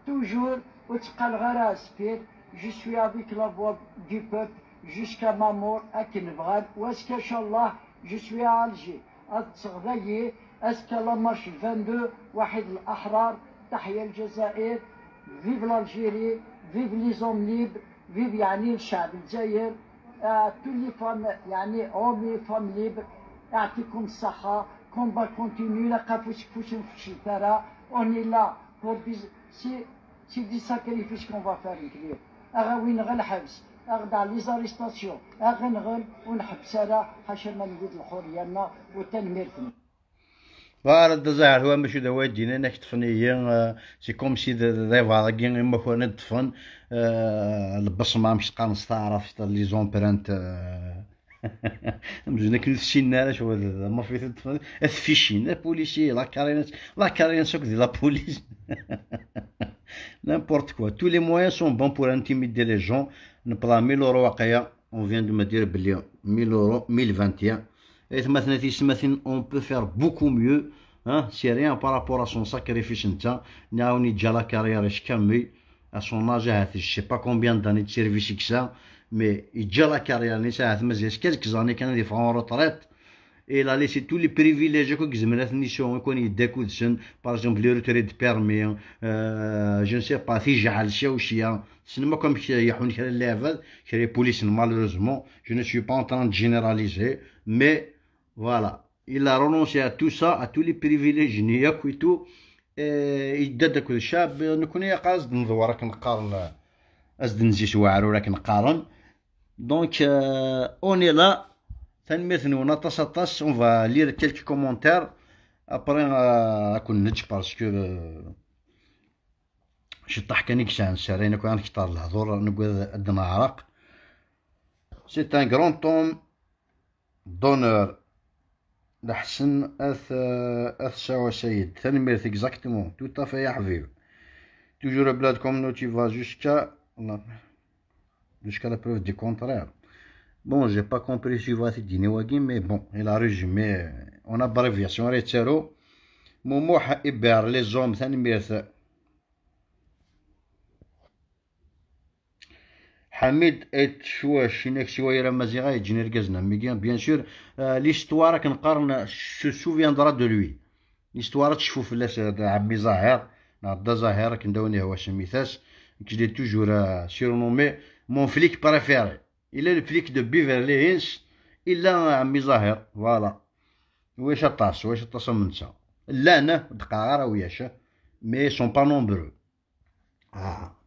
toujours وتبقى الغرا سفير je suis avec la voix du peuple jusqu'à ma mort اكن بغال واسكا ان شاء الله je suis Alger اتغذايي est-ce que la marche 22 واحد الاحرار. تحيا الجزائر، vive l'Algérie، vive les hommes libres، vive يعني الشعب الجزائر، toutes les femmes يعني hommes femmes libres. يعطيكم الصحة، combat continue، لا قافوش كفوش نفشي ثرا، on est là pour des c'est des sacrifices qu'on va faire كبير. اغاوين غير الحبس، اغدا les arrestations، اغنغل ونحبس راه حاشا ما نقول الحرية لنا وتنميرتنا. voilà الزهر هو ماشي دوا دينا انك تفني c'est comme si ضيفا اما كون تدفن البصمة مش قانص تعرف les empreintes مزيان كل السنة شو ما في تفيشين la police la carrière la carrière سوك دي la police n'importe quoi. Tous les moyens sont bons pour intimider les gens. نبلا 1000 اورو واقيا on vient de me dire بلي 1000 اورو 1021. Et مثلا on peut faire beaucoup mieux, hein, c'est rien par rapport à son sacrifice نتا نعاوني جا la carrière كامل à son âge je sais pas combien d'années de service que ça, mais il la carrière ni ساعات مازال quelques années كان يدفع en retraite. Il a laissé tous les privilèges que زمرات نيسون يكون يداكو دسن par exemple les retraits de permis, je ne sais pas تيجعل شي وشيا سنما كم يحون كرا اللعبة كرا police. Malheureusement je ne suis pas en train de généraliser, mais voilà, il a renoncé à tout ça, à tous les privilèges نياك et tout. يدا داك الشاب نكون يا قاصد ندور راك نقارن ازد نزيد واعر وراك نقارن. donc on est là تنميرت نون طاس طاس. on va lire quelques commentaires après اكون نج parce que شطح كان كسان سارين كون كثار الهضور نقول عندنا عرق. c'est un grand homme d'honneur لحسن اث اث سوا سيد تنميرت exactement tout à fait يا حبيبي. toujours بلاد communauté va jusqu'à la preuve du contraire. Bon, j'ai pas compris si va dîner mais bon, il a résumé en abréviation. Retero, Moumouh Iber, les hommes, تنميرت حميد اتشواش هناك شوية مازيغا يجيني ركزنا mais bien sûr l'histoire كنقارن se souviendra de lui. l'histoire تشوفو فلاس عمي زاهر نعدا زاهر كنداوني هو سميتاس كي toujours surnommé mon flic préféré. Il est le flic de Beverly Hills الا عمي زاهر. voilà واش طاس واش طاس من نسا لا انا دقا راه وياش mais sont pas nombreux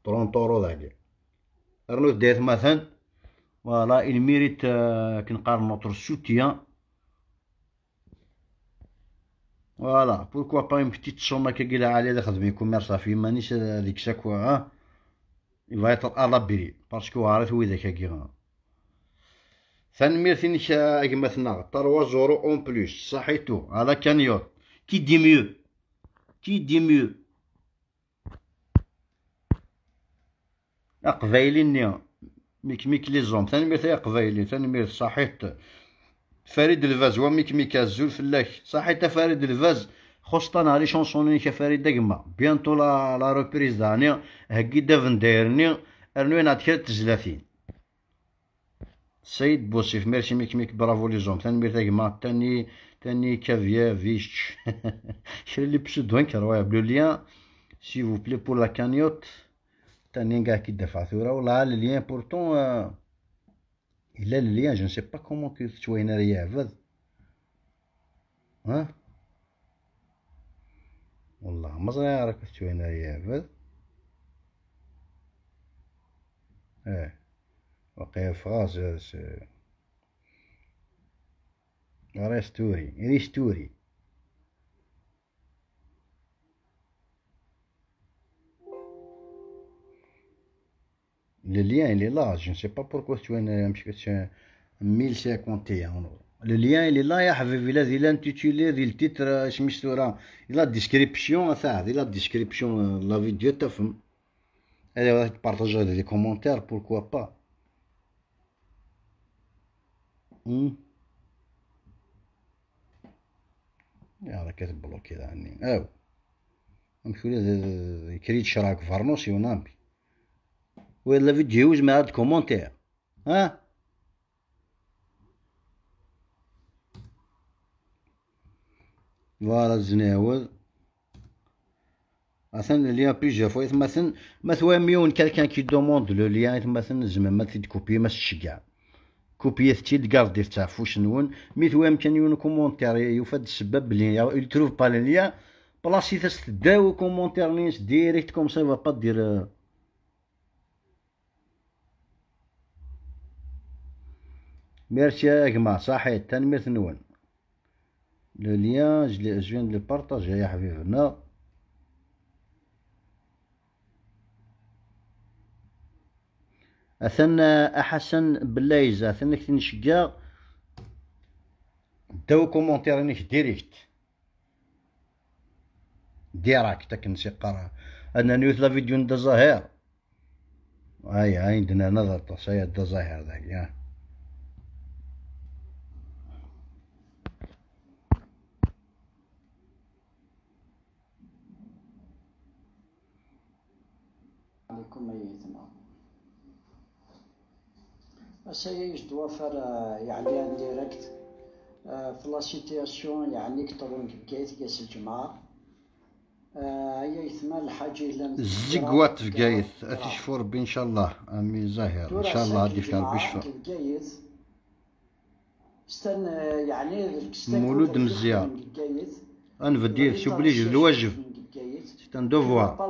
30 اورو ذاك رنو ديت مثلا. voilà il mérite كنقارن notre soutien. voilà pourquoi pas une petite somme كي علي هذا خدمي commerce في مانيش هذيك ساكوا il va être à l'abri parce que عارف وي ذاك كي ثانميرتينك اكمثنا 3 euros en plus صحيتو على cagnotte. Qui dit mieux qui dit mieux اقبايليني ميك ميك les hommes. ثانميرت يا قبايلي ثانميرت صحيت فريد الفاز وميك ميك الزول فلاك صحيت فريد الفاز خصنا على chansons فريد دقما bientôt la reprise داني هكي دافن دايرني ارنوين عاد تزلافين. سيد بوصيف ميرسي ميك ميك bravo les hommes. ثانميرت اكما تاني تاني كافيا فيش شري les pseudos incroyables. Le lien s'il vous plaît pour la cagnotte تاني كاع كي دفع ثورة والله le lien pourtant il a le lien je ne sais pas comment que توين ريا ها والله ما صغير راك توين ريا اه وقيا فراز ريستوري ريستوري Le lien il est là, je ne sais pas pourquoi tu es 1051. Le lien il est là يا حبيبي, il a l'intitulé, le titre, سميتو la description تاع la description la vidéo تفهم. Allez, partager les commentaires, pourquoi pas. يا راه كتبلوكي عني. او نمشيو كريت شراك فارنوسي ونامبي. ولا فيديو مع هاد commentaire ها voilà الزناوذ مثلا lien plusieurs fois مثلا مثلا ميون quelqu'un qui demande le lien مثلا زعما ما تكوبي ما تشجع copier تي تكاردي تعرفوا نون mais ثوا يمكن يون commentaire يفاد السبب بلي il trouve pas le lien بلاصي تداو commentaire نيس direct comme ça va pas دير ميرسي يا جماعة صحيح تنمية نون le lien je viens de partager يا حبيبنا. أثن أحسن بلايز أثن كتنشقا داو commentaire نيك direct direct كنسيقرا أنا نيوت la vidéo ندا زهير هاي عندنا نظر تصايا دا زهير ذاك يا عليكم أيتما ça je dois faire يعني en direct في la situation يعني كترون بكايت كاس الجمعة هي يثمن الحاجة إلا الزقوات في كايت أتشفو ربي إن شاء الله أمي زاهر إن شاء الله غادي في ربي يشفى. استنى يعني مولود مزيان أنفدير سوبليج الواجب c'est un devoir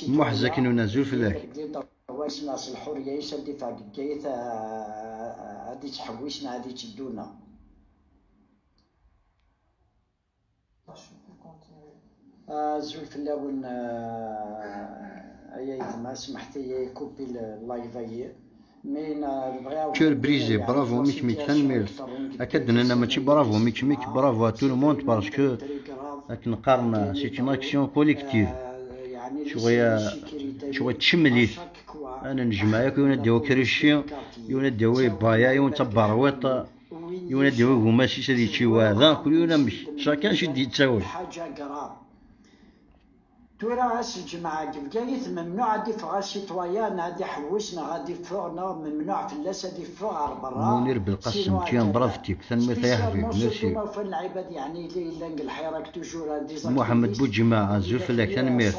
محزة كي نزول في ذاك ناس الحرية يسدي فاق بكايت غادي تحويسنا غادي تدونا زول في الأول أيا ما سمحتي couper ال live أي mais نبغيو cœur brisé bravo ميك ميك ثنميرت أكد أنا ماشي برافو ميك ميك bravo à tout le monde parce que راك نقارن c'est une action collective شغيا شغل تشمليت انا نجمع ياك يونا ديو كريشي يونا ديو بايا يونا تبرويط يونا ديو غماشي سادي تشي هذا كل يونا مش chacun شي دي تساوي حاجة grave تورا غاس الجماعة بكايت ممنوع غادي فغا citoyen غادي حوسنا غادي فوغنا ممنوع في اللاس غادي فوغ على برا. منير بالقاسم t'es un brave type ثنميت يا حبيبي ميرسي. العباد يعني اللي الحراك toujours محمد بوجماعة زول فلاك ثنميت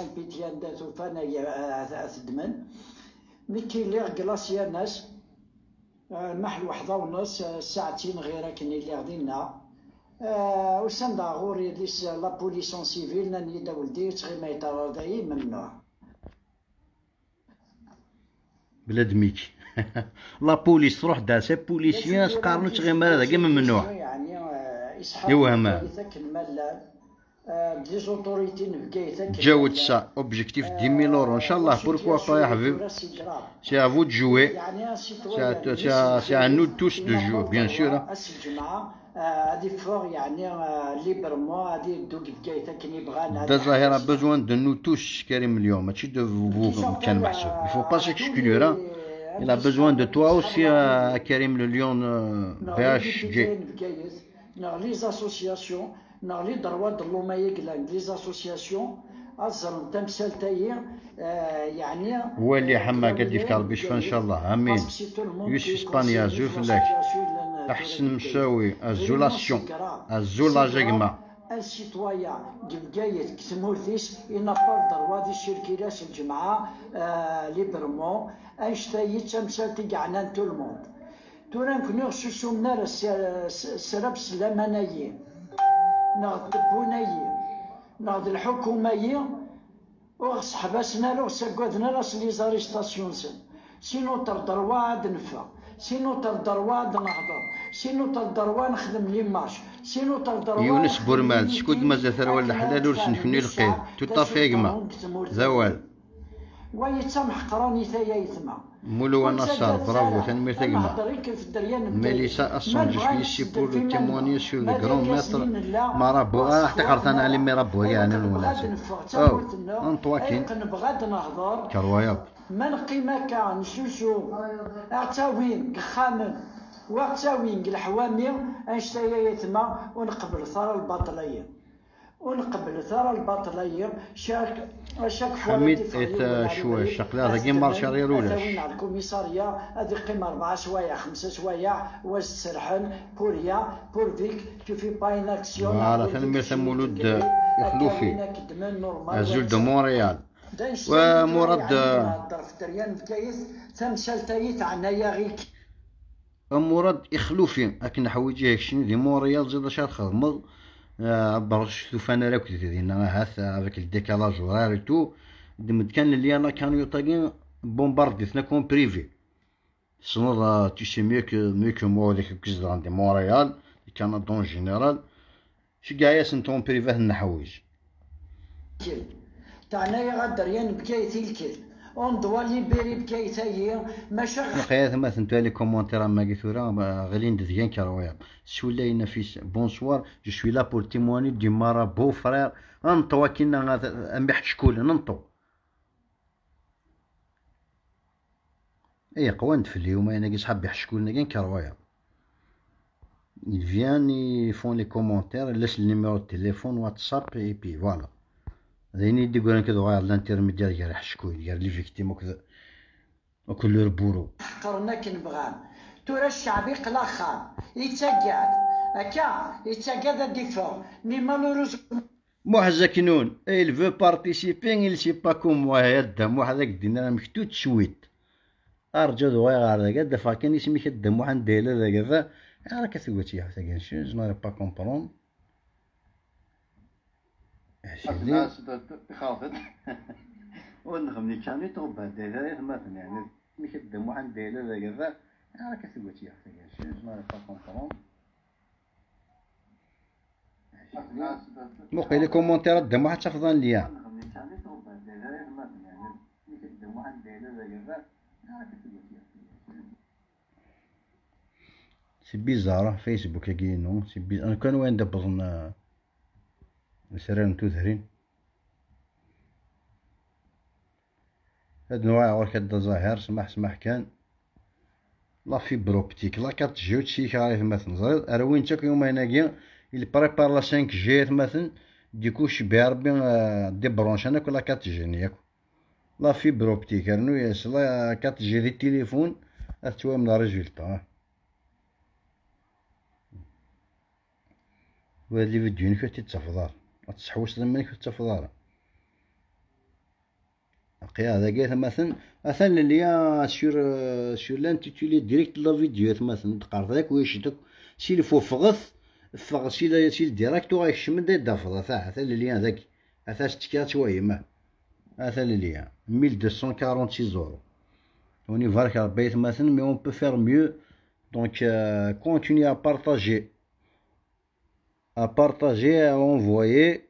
ميكي لي كلاصيا ناس محل وحده ونص ساعتين غير كني اللي غدينا وسان غوري ليس la police en civil ناني دا ولدي تغي ما يتراضي ممنوع بلاد ميكي la police تروح دا ces policiers قارنو تغي ما هذا كاع ممنوع يعني يوهما جاوت ça objectif 10000 اورو ان شاء الله pourquoi pas يا حبيب c'est à vous de jouer c'est à nous tous de jouer bien sûr. هادي فور يعني librement هادي دوك بكايتا كني بغانا دا ظاهرة besoin de nous tous كريم اليوم ماشي de vous كان محسوب il faut pas s'exclure. Il a besoin de toi aussi كريم le lion BHG. les associations les droits de l'homme les associations أزر تمثال تاير يعني هو اللي حما قد يفكر بيشفى ان شاء الله امين. يوسف اسبانيا زول فلاك احسن مساوي ازولاسيون ازولا جيغما un citoyen بكايت كتمورتيس il n'a pas le droit de circuler الجمعة librement انشتاي تمثال تيعنا tout le monde تورا نكونو سوسومنا سربس لامانايين ناخذ البنايين ناخذ الحكوميين وصحباسنا لو سكوتنا راس les arrestations سن c'est notre droit عاد نفا c'est notre droit عاد نهضر c'est notre droit نخدم les marches c'est notre droit. يونس بورمال شكون مازال ثروة الحلال ورس نكني القيد تو طافي يا زوال ويتسامح قراني ثايا يتما مولو نصار برافو تنمية تجمع ميليسا أصلا je suis ici pour témoigner sur le grand maître marabout راح تقرت انا على marabout يعني ولا او انطواكين كروياب ما نقيمة كان نسوسو اعتاوين خامن واعتاوين الحوامي انشتايا يتما ونقبل ثار البطلية ونقبل ثرى الباطلية chaque fois حميد شو الشقلة هذا marche ولاش على ال commissariat هذه قيمة 4 سوايع 5 سوايع واش تسرحن pour rien pourvu que tu fais pas une action. voilà ثاني مولود يخلوفي azul de Montréal ومراد مراد يخلوفي اكن حويجي شنو دي مونريال زيد شاد خدمض برش ثوفانا راك دينا هاث avec ال décalage horaire tout دمد كان اللي انا كان يطاقين bombardé ثنا comme privé سنوض tu sais mieux que moi ديك كزدان دي مونريال كندا en général شي كاع ياسن ton privé النحويج تاعنا يا غدريان بكايتي الكل on doit libérer بكايتايا ماشي نقيا ثما ثنتو les commentaires ما كيثورا غالين دزيان كرويا سولاينا في bonsoir je suis là pour témoigner du marabout frère انطوا كينا امبح شكون ننطو اي قواند في اليوم انا كي صحاب يحشكولنا كاين كرويا. Ils viennent, ils font les commentaires, ils laissent le numéro de téléphone, WhatsApp, et puis voilà. ذيني يدي كذا غير l'intermédiaire ديال حشكوي ديال les victimes وكذا وكل leur bourreau. قرنا كنبغان تورا الشعبي قلاخان يتسقعد هكا يتسقعد ديفور mais malheureusement موح زكنون il veut participer il sait pas comment يدا موح هذاك دينا مكتوت شويت ارجو غير هذاك دفع كان يسمي كدا موح ندير هذا كذا راه كثوتي حتى كان شي je n'arrive pas comprendre خافت ونخمني كان يتوبا داير مثلا يعني مي كدا موح ندير هذا كذا راه كثوتي حتى كان شي je n'arrive pas comprendre موقع les commentaires دم واحد تفضل ليا c'est bizarre فيسبوك كاينو c'est bizarre انا كان وين دبضنا سران توثرين هاد نوع غير كدا ظاهر سمح سمح كان la fibre optique la 4G وتشي كاري مثلا زرير اروين تاك يوم هناكي il prépare la 5G مثلا du coup شبه ربي débranche انا كل 4G ياك la fibre optique رنو ياس la 4G دي التليفون اتوا من résultat وهاد les vidéos كنت تتفضل تحوس لما كنت تتفضل قيا هذا كاع مثلا مثلا اللي sur l'intitulé direct la vidéo مثلا تقرا ذاك ويشدك s'il faut فغث فغ s'il direct غيكشم دا دافض هذا ال lien ذاك هذا تكا شوية ما هذا ال lien 1246 euros on y va ربي مثلا mais on peut faire mieux donc continuez à partager à partager à envoyer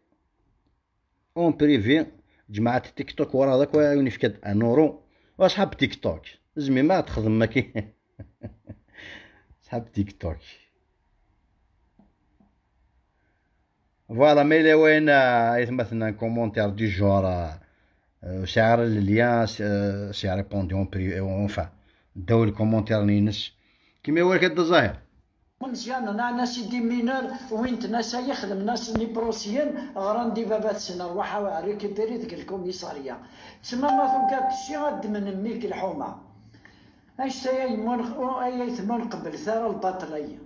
en privé جماعة التيك توك ورا هذاك ويعاوني في كاد un euro واصحاب تيك توك زمي ما تخدم ما كي صحاب تيك توك voilà mais وين مثلا commentaire du genre سعر ال lien c'est répondu en privé enfin داو ال commentaire نينس كيما هو كاد الظاهر مزيان انا ناس des mineurs وين ناس يخدم ناس ني بروسيين غراندي بابات سنة روح récupérer ديك ال commissariat تسمى ما ثم الشي غاد من ميك الحومه اش تايا يثمن قبل ثرى الباطليه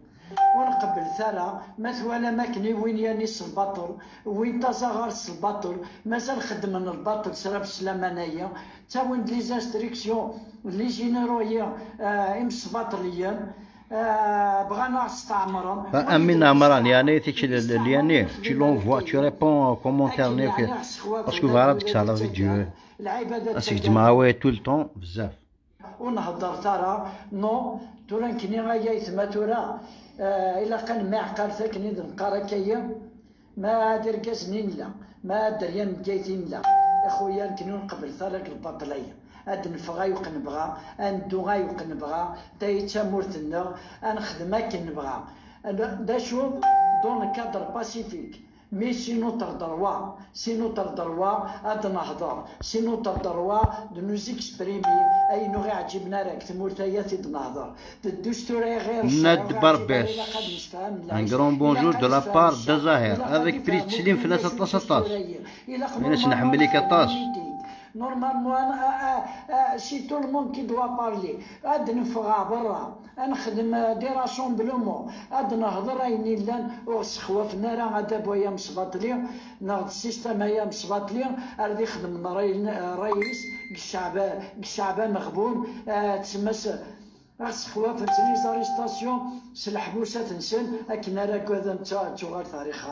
ونقبل ثرى مثلا ما كني وين يانيس الباطل وين تزغر الباطل مازال خدم من الباطل سرا بسلامانية تا وين les instructions les généraux امس باطليا بغانا استعمرهم امين عمران يعني تيك يعني tu l'envoies tu réponds commentaire نيك parce que فارا ديك la vidéo اسيك جماعة tout le temps بزاف ونهضر ترى non تورا كني غايا يتما تورا الا كان ما عقل ساكني نقرا كايا ما دير كاسنين لا ما دريان كايتين لا اخويا نكني نقبل ثلاك الباطليه اد نفغا يوق نبغى ندو غا يوق نبغى تا تامورتنا نخدم اكن نبغى دا شو dans cadre pacifique Mais c'est notre droit, c'est notre droit ad nehḍer, c'est notre droit de nous exprimer. Ayen ur ɣ-iɛǧiben ara deg tmurt-aya tid nehḍer. الدستور غير Nad Barbès. Un grand bonjour de la part de Zahir. Avec plaisir تسليم في 16 16. علاش نحملك 14. Normalement, c'est tout le monde qui doit parler. ad neffeɣ برا نخدم des rassemblements ad nehḍer ayen yellan ur ɣ-sxewwafen ara adabu-ya amesbaṭli neɣ ال système-ya amesbaṭli ar d ixdem rray-is deg الشعب deg الشعب مغبون تسمى ɣ-sxewwafen les arrestations s leḥbusat-nsen akken ara كذا tuɣal تاريخ.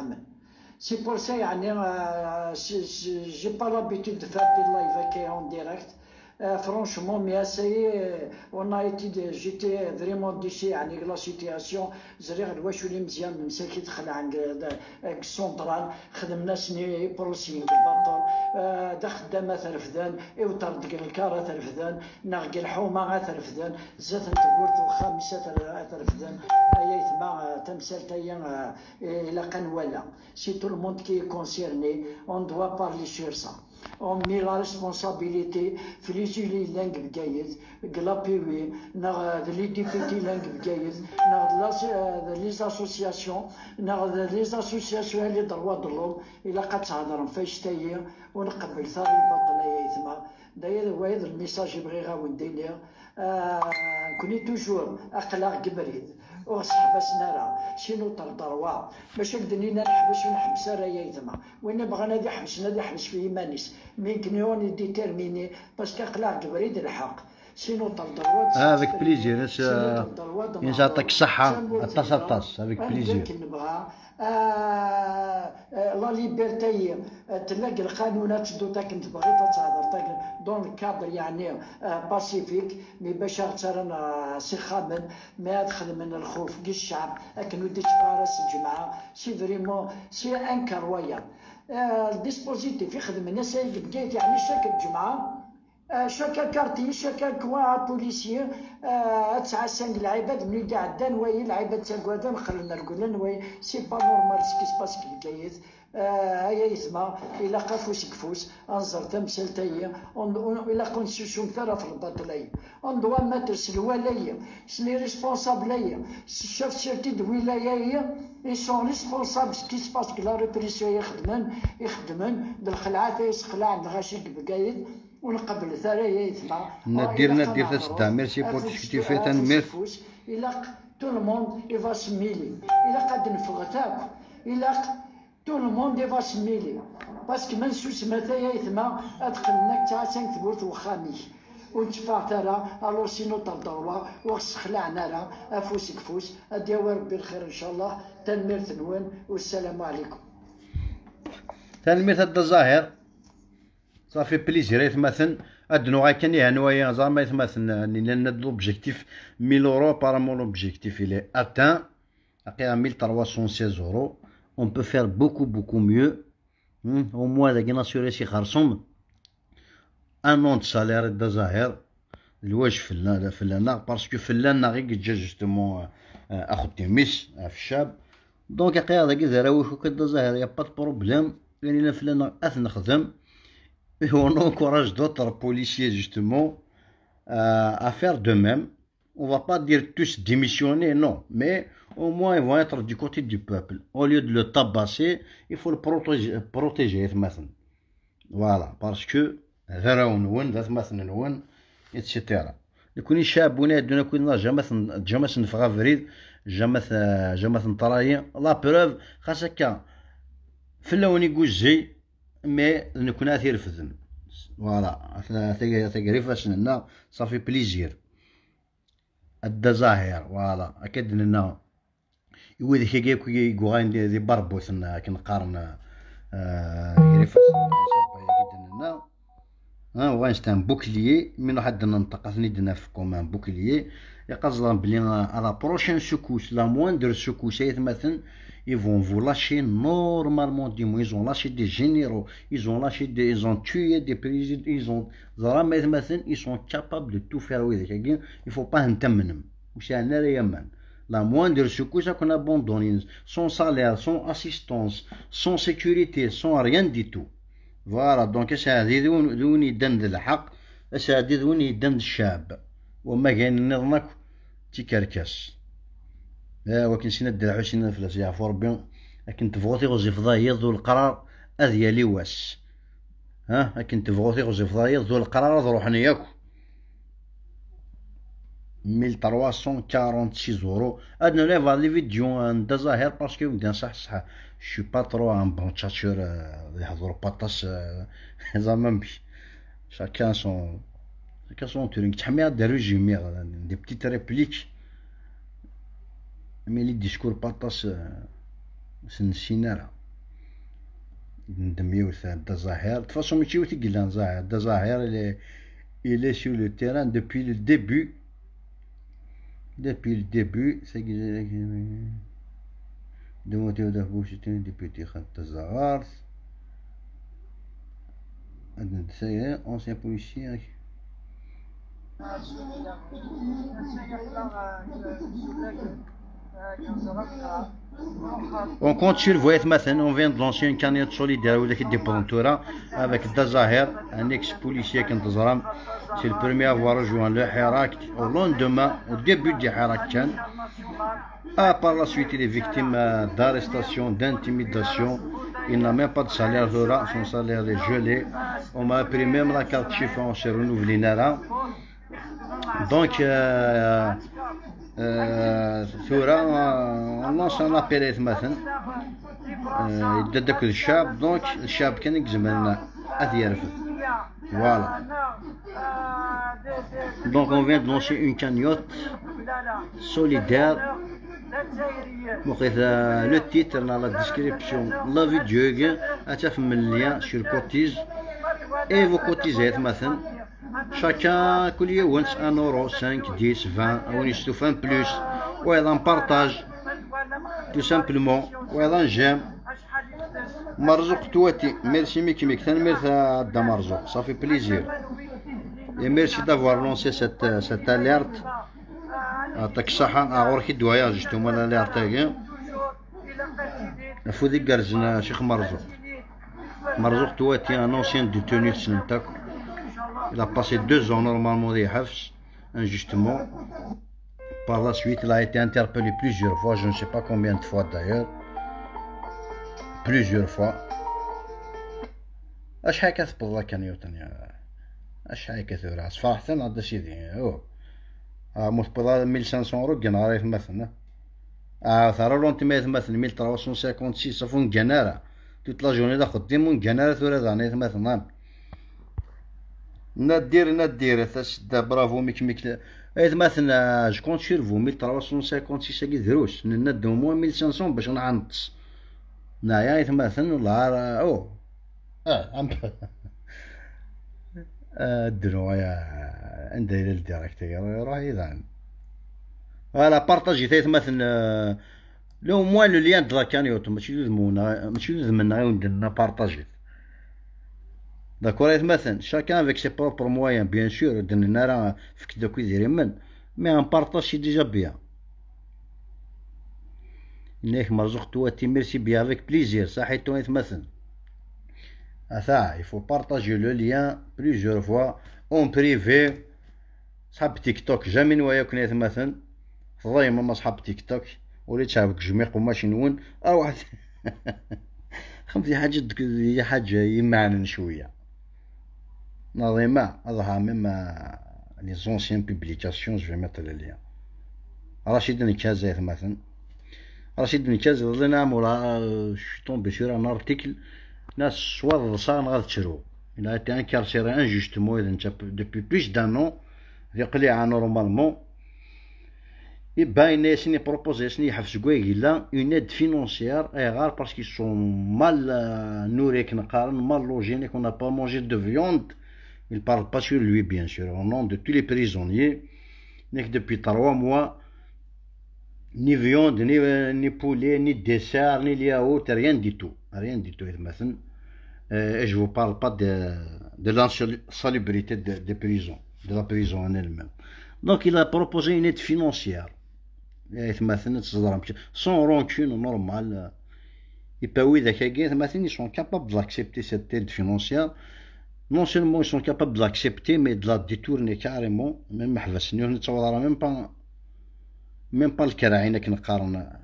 C'est pour ça, يعني, j'ai pas l'habitude de faire des lives en direct. Franchement, mais ça y est, on a été, j'étais vraiment déçu يعني la situation. زريغ الواش اللي مزيان مساكي دخل عند السونترال خدمنا سني بروسيين البطل دا خدامة ترفدان إوتر ديك الكارة ترفدان ناغ الحومة ترفدان زات تقولت وخامسة ترفدان أيا يتما تمثال تايا إلا كان ولا c'est tout le monde qui est concerné, on doit parler sur ça. On met la responsabilité في les élus yellan g Bgayet g l'APW neɣ les députés yellan g Bgayet neɣ les associations neɣ les associations les droits de l'homme ilaq ad thedrem f annect-ayi ur nqebbel ara lbaṭel ay ayetma daya wayeḍ ال message bɣiɣ ad awen-d-iniɣ nekkni toujours aql-aɣ g ubrid ur ɣ-sseḥbasen ara c'est notre droit mačči ad d-nini neḥbes ur neḥbes ara ay ayetma win yebɣan ad yeḥbes ad yeḥbes fi iman-is mais nekkni on est déterminés parce que aql-aɣ g ubrid lḥeqq c'est notre droit. Avec plaisir. يعطيك الصحة aṭas aṭas avec plaisir. نبغى la liberté تلاقي القانونات تدو تاك تبغي تهضر dans le cadre يعني pacifique, mais باش ترى سي خامن ما دخل من الخوف كي الشعب اكن وديت راس الجمعه c'est vraiment, c'est incroyable ال dispositif يخدم الناس بقيت يعني chaque الجمعه chaque quartier, chaque coin, policier تسعة العباد من عدان وي العباد تاكوادان خلينا نرقدن oui c'est pas normal ce qui se passe g Bgayet هيا يتما ilaq afus g ufus anẓer tamsalt-ayi ilaq ur nsusum ara f lbaṭel-ayi on doit mettre s lwali-ayi s les responsables-ayi s chef sûreté de wilaya-ayi, ils sont responsables ce qui se passe la répression يخدمن يخدمن بالخلعات يسخلع الغاشي g Bgayet ur nqebbel ara ay ayetma. ندير ندير تسدع merci pour ce que tu fais tanemmirt. Ilaq tout le monde, il va se mêler. Ilaq ad neffeɣ akk ilaq tout le monde, il va se mêler parce que ma nsusem ay ayetma ad xelnak taɛsan tewwurt uxxam-ik ur netteffeɣ ara. Alors c'est notre droit ur ɣ-ssexlaɛen ara afus g ufus ad yawi Rebbi lxir إن شاء الله tanemmirt-nwen والسلام عليكم. Tanemmirt a Dda Zahir, ça fait plaisir ayetmaten ad nuɣal kan ihanwaya زعما ayetmaten nella l'objectif 1000 euros, apparemment l'objectif, il est atteint à 1316 euros. On peut faire beaucoup beaucoup mieux, au moins dagi n'assurer si xersum un an de salaire Dda Zahir الواج fell-aneɣ parce que fell-aneɣ i yeǧǧa justement axeddim-is ɣef الشعب donc aqya dagi d Dda Zahir y a pas de problème يعني fell-aneɣ ad nexdem. Et on encourage d'autres policiers justement à faire de même. On va pas dire tous démissionner, non, mais au moins ils vont être du côté du peuple. Au lieu de le tabasser, il faut le protéger, protéger مثلا. Voilà, parce que etc. يكون شاب ونادونا كنا jamais jamais نفغ فريد jamais jamais نطراي la preuve خاص هكا في اللون يقول mais نكون اثير فذن voilà تقريفاش لنا ça fait plaisir Dda Zahir voilà اكد لنا يوذ كي يقوغاين دي بربوث كنقارن يريفاس لنا ها وين c'est un bouclier من واحد ننطق ثني comme un bouclier يقصد بلي à la prochaine secousse, la moindre secousse مثلا, ils vont vous lâcher normalement, du moins ils ont lâché des généraux, ils ont lâché des, ils ont tué des présidents, ils ont مثلا, ils sont capables de tout faire. Il faut pas نتمنم وش انا يمان. La moindre secousse qu'on abandonne, sans salaire, sans assistance, sans sécurité, sans rien du tout. Voilà, donc هذه ذوني يدن الحق، هذه ذوني يدن الشعب، وما كاين النظام تيكركاس. ولكن سينا الدرع سينا فلاس يعفو ربي، لكن تبغوتي غزي فضايا ذو القرار أذيالي واس. ها لكن تبغوتي غزي فضايا ذو القرار روحني ياكو. 1346 euros. ادنا لي les vidéos عند زاهر parce que ودان صح صح je suis pas trop un bon tchatcheur يحضروا باطاس زعما مش chacun son truc. تحمي des résumés, des petites répliques, mais les discours باطاس سنسينا راه ندميو دا زاهر de façon ماشي وتيقلان زاهر دا زاهر il est sur le terrain depuis le début. Depuis le début, c'est de député Zagars, ancien policier. On compte sur vous, on vient de lancer une cagnotte solidaire avec Dazahir, un ex-policier qui c'est le premier à avoir rejoint le Hirak au lendemain, au début du Hirak. Ah, par la suite, il est victime d'arrestation, d'intimidation. Il n'a même pas de salaire, son salaire est gelé. On m'a pris même la carte chiffon, on s'est renouvelé. Donc, ثورة on lance un appel مثلا يدك الشعب donc الشعب كان يجمعنا أذيرف. Voilà. Donc on vient de lancer une cagnotte solidaire. Le titre dans la description, la vidéo, le lien sur cotise et vous cotisez مثلا. Chacun كل يوم 1 euro, 5, 10, 20, ou un plus, ou un partage, tout simplement, ou un j'aime. مرزوق تواتي merci ميك ميك ثاني دا مرزوق ça fait plaisir. Et merci d'avoir lancé cette alerte. يعطيك الصحة غور كي دوايا justement l'alerte تاعي. فودي قرزنا شيخ مرزوق. مرزوق تواتي un ancien détenu سنتاك. Il a passé 2 ans normalement des Hafs, injustement. Par la suite, il a été interpellé plusieurs fois, je ne sais pas combien de fois d'ailleurs. Plusieurs fois. اش هاكا تبض la cagnotte اش هاكا ثورة صفاحتن عند سيدي او موت بضا 1500 اورو كان عارف مثلا ثرا لونتي مثلا 1356 صافون كنارة toute la journée دا خديم كنارة ثورة ذاني مثلا ندير تسدا برافو ميك ميك ايت مثلا je compte sur vous 1356 كي دروس ندو moins 1500 باش نعنطس نايا ايت مثلا والله او ام درو يا عندي ال direct روح يذان voilà partagez تايت مثلا le moins le lien de la cagnotte ماشي ذمونا ماشي ذمنا غير ندير partagez. D'accord, مثلا chacun avec ses propres moyens bien sûr درنا راه فك دوك يدير من mais un partage c'est déjà bien. نيك مرزوق تواتي merci bien avec plaisir صحيتو مثلا ça il faut partager le lien plusieurs fois en privé. صحاب تيك توك jamais نوايا كنيت مثلا ضايما ما صحاب تيك توك وليت شابك جميق وماشي نون واحد خمسة حاجة هي حاجة يمعنن شوية نظيمة أظهر même les anciennes publications je vais mettre le lien. رشيد نكاز مثلا رشيد نكاز ظلنا مولا je suis tombé sur un article ناس سوا صار غاد تشرو il a été incarcéré injustement depuis plus d'un an في قليعة normalement. يبان سني proposé سني يحفز كوايلا une aide financière ايغار parce qu'ils sont mal nourris كنقارن mal logés qu'on n'a pas mangé de viande. Il parle pas sur lui bien sûr au nom de tous les prisonniers. N'est que depuis 3 mois ni viande ni poulet ni dessert ni yaourt, rien du tout, rien du tout مثلا. Et je vous parle pas de l'insalubrité des prisons, de la prison en elle-même. Donc il a proposé une aide financière. يتمثلن تزرم sans rancune normal يباوي ذاك يتمثلن ils sont capables d'accepter cette aide financière. Non seulement ils sont capables de l'accepter, mais de la détourner carrément. Même حبس نتصور même pas الكراعين كنقارن.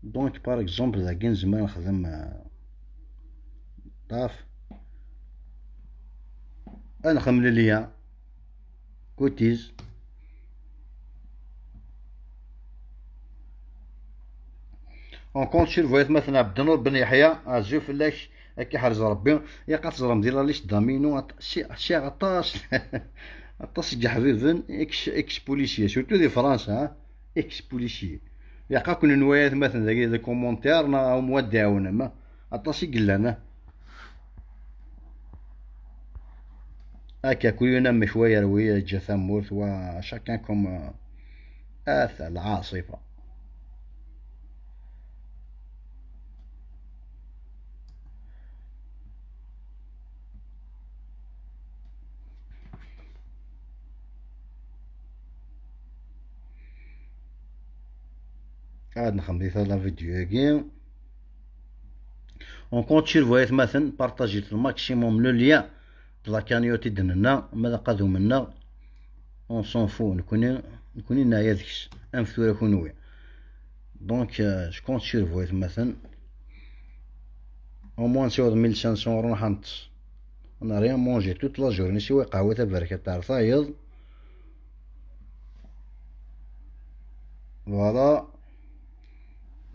donc par exemple ذاك زمان نخدم طاف نخدم les liens cotise on compte sur vous مثلا عبد النور بن يحيى عزو فلاش كي حرز ربي يا قات ديال la liste d'amis سي عطاس عطاس كاع حبيبن ex-policier surtout دي فرنسا ex-policier يا قا كون نوايات مثلا داك des commentaires نا مودعونا ما عطاس يقلانا هكا كل يوم شويه رويه جا ثمورت و chacun comme اث العاصفه. عاد نخمم في la vidéo كي on compte sur vous مثلا partagez ال maximum le lien la cagnotte دنا ماذا قادو منا on s'en fout نكوني نايا ذكس انفثورا كونوي. donc je compte sur vous مثلا au moins سيوض 1500 اورو نحنطس on a rien mangé toute la journée سوى قهوة تبارك تاع ثايض. Voilà.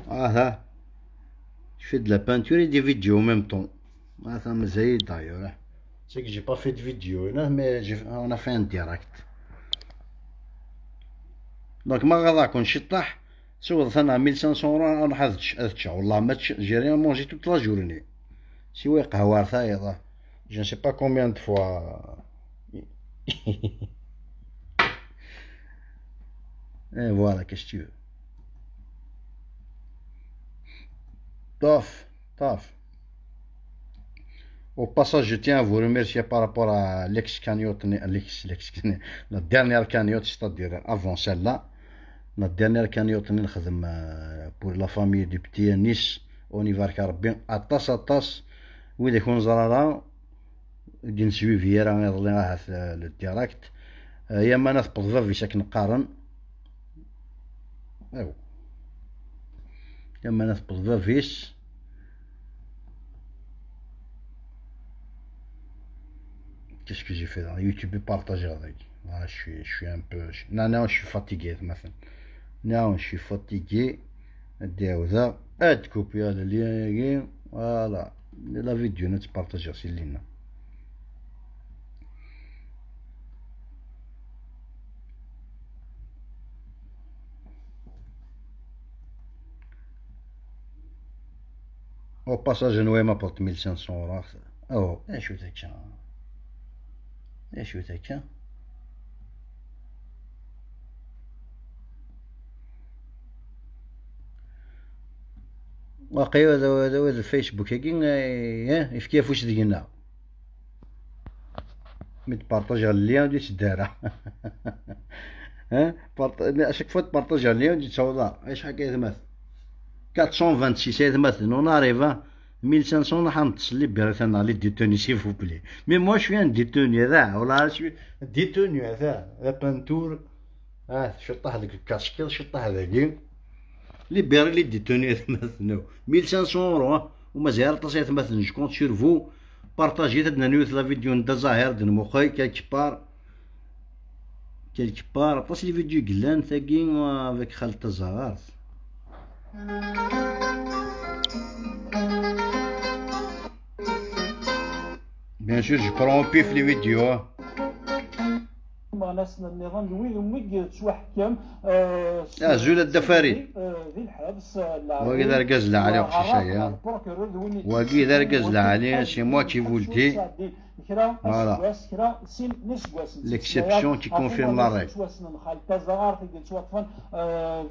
Ah, je fais de la peinture et des vidéos en même temps. Ah, ça me zèle d'ailleurs. C'est que j'ai pas fait de vidéo, mais on a fait un direct. Donc, ما غادا كون شطح سوى ثنا 1500 اورو نروح اذتش والله ما j'ai rien mangé toute la journée. سوى قهوة ثايضة. Je ne sais pas combien de fois. Et voilà, qu'est-ce que tu veux. Taf, taf. Au passage, je tiens à vous remercier par rapport à l'ex-cagnotte, la dernière cagnotte, c'est-à-dire avant celle-là. La dernière cagnotte, pour la famille du petit Nice, on y va bien. Atas, atas, oui, des konzarara, d'une suivi, le direct. يا ما ناس بضفا في شكل نقارن. ايوا يا ما ناس بضفا فيش. Qu'est-ce que j'ai fait là? YouTube partagé avec. Voilà, je suis un peu. Non, non, je suis fatigué maintenant. Non, je suis fatigué. D'ailleurs, aide copier le lien. Voilà. La vidéo, nous partager c'est le lien. Au passage, Noé m'apporte 1500 euros. Oh, je suis tiens. Je suis tiens. واقي هذا هذا الفيسبوك كي يفكي فوش ديالنا مي تبارطاجي ال lien ودي تدارا ها à chaque fois تبارطاجي ال lien ودي تصوضا شحال كيتمثل 426 يتمثل on arrive 1500 راح نتصل libérez les détenus s'il vous plaît. Mais moi je suis un détenu هذا ولا je suis détenu هذا la peinture اه شطح هذاك الكاسكيل شطح هذاك libérez les détenus يتمثلوا 1500 اورو ومازال طاس يتمثل. je compte sur vous partagez تدنا نيوث la vidéo ندا زاهر دن مخي quelque part quelque part طاس les vidéos قلان ثاقي avec خالد الزهار. Bien sûr, je prends au pif les vidéos. زول الدفاري وكذا ركز عليه وقشي شايا وكذا ركز عليه c'est moi qui vous le dis. كرا اسكواس كرا سين نسكواس l'exception qui confirme la règle. خالد تازغارت يتوطفن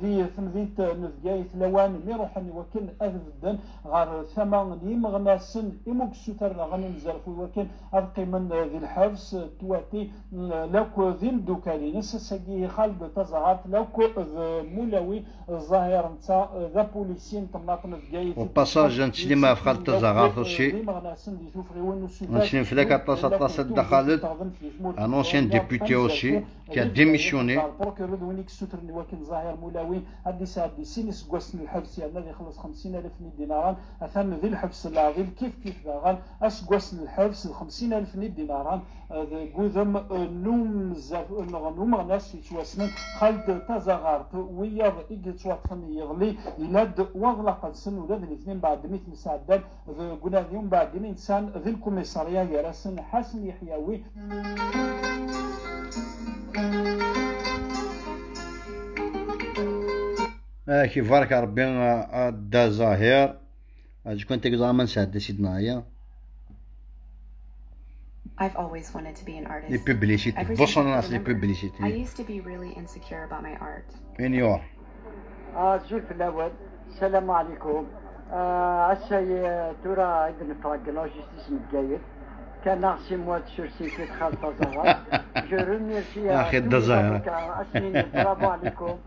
ذي تمدينة نفكايت لوان مي روحن وكن أذبدن غار ثما يمغناسن إموكسوتر غني نزرفو وكن أبقي من ذي الحبس تواتي لوك ذي الدوكالي نسساكي خالد تازغارت لوك مولاوي الظاهر نتا ذا بوليسين تماط نفكايت. Au passage نسلم في خالد تازغارت aussi نسلم في ذاك الطاس خالد un ancien député aussi qui a démissionné. وينيك الستر وكن ظاهر مولاوي هادي ساعد سين سكواس الحبس يعني يخلص 50000 دينار اثن ذي الحبس العظيم كيف كيف غان اسكواس الحبس 50000 دينار قدم نوم نوم ناس يتواسنن خالد تازغارت وياض يتوطفن يغلي يلاد واغلق السن ولاد الاثنين بعد 100 ساعة قلنا اليوم بعد انسان ذي الكوميسارية يراسن حسن يحيوي. كيف بارك ربي دا زاهر شكون تيك زعما نساعد سيدنا هيا. I've always wanted to be an artist. Les publicités. بصنا les publicités. I used to be really insecure about my art. إنيور. زول في الأول السلام عليكم. السي تورا ابن فراق la justice متقايد كان six mois de sursis كي دخل تزهر. je remercie اخي الدزاير برافو عليكم.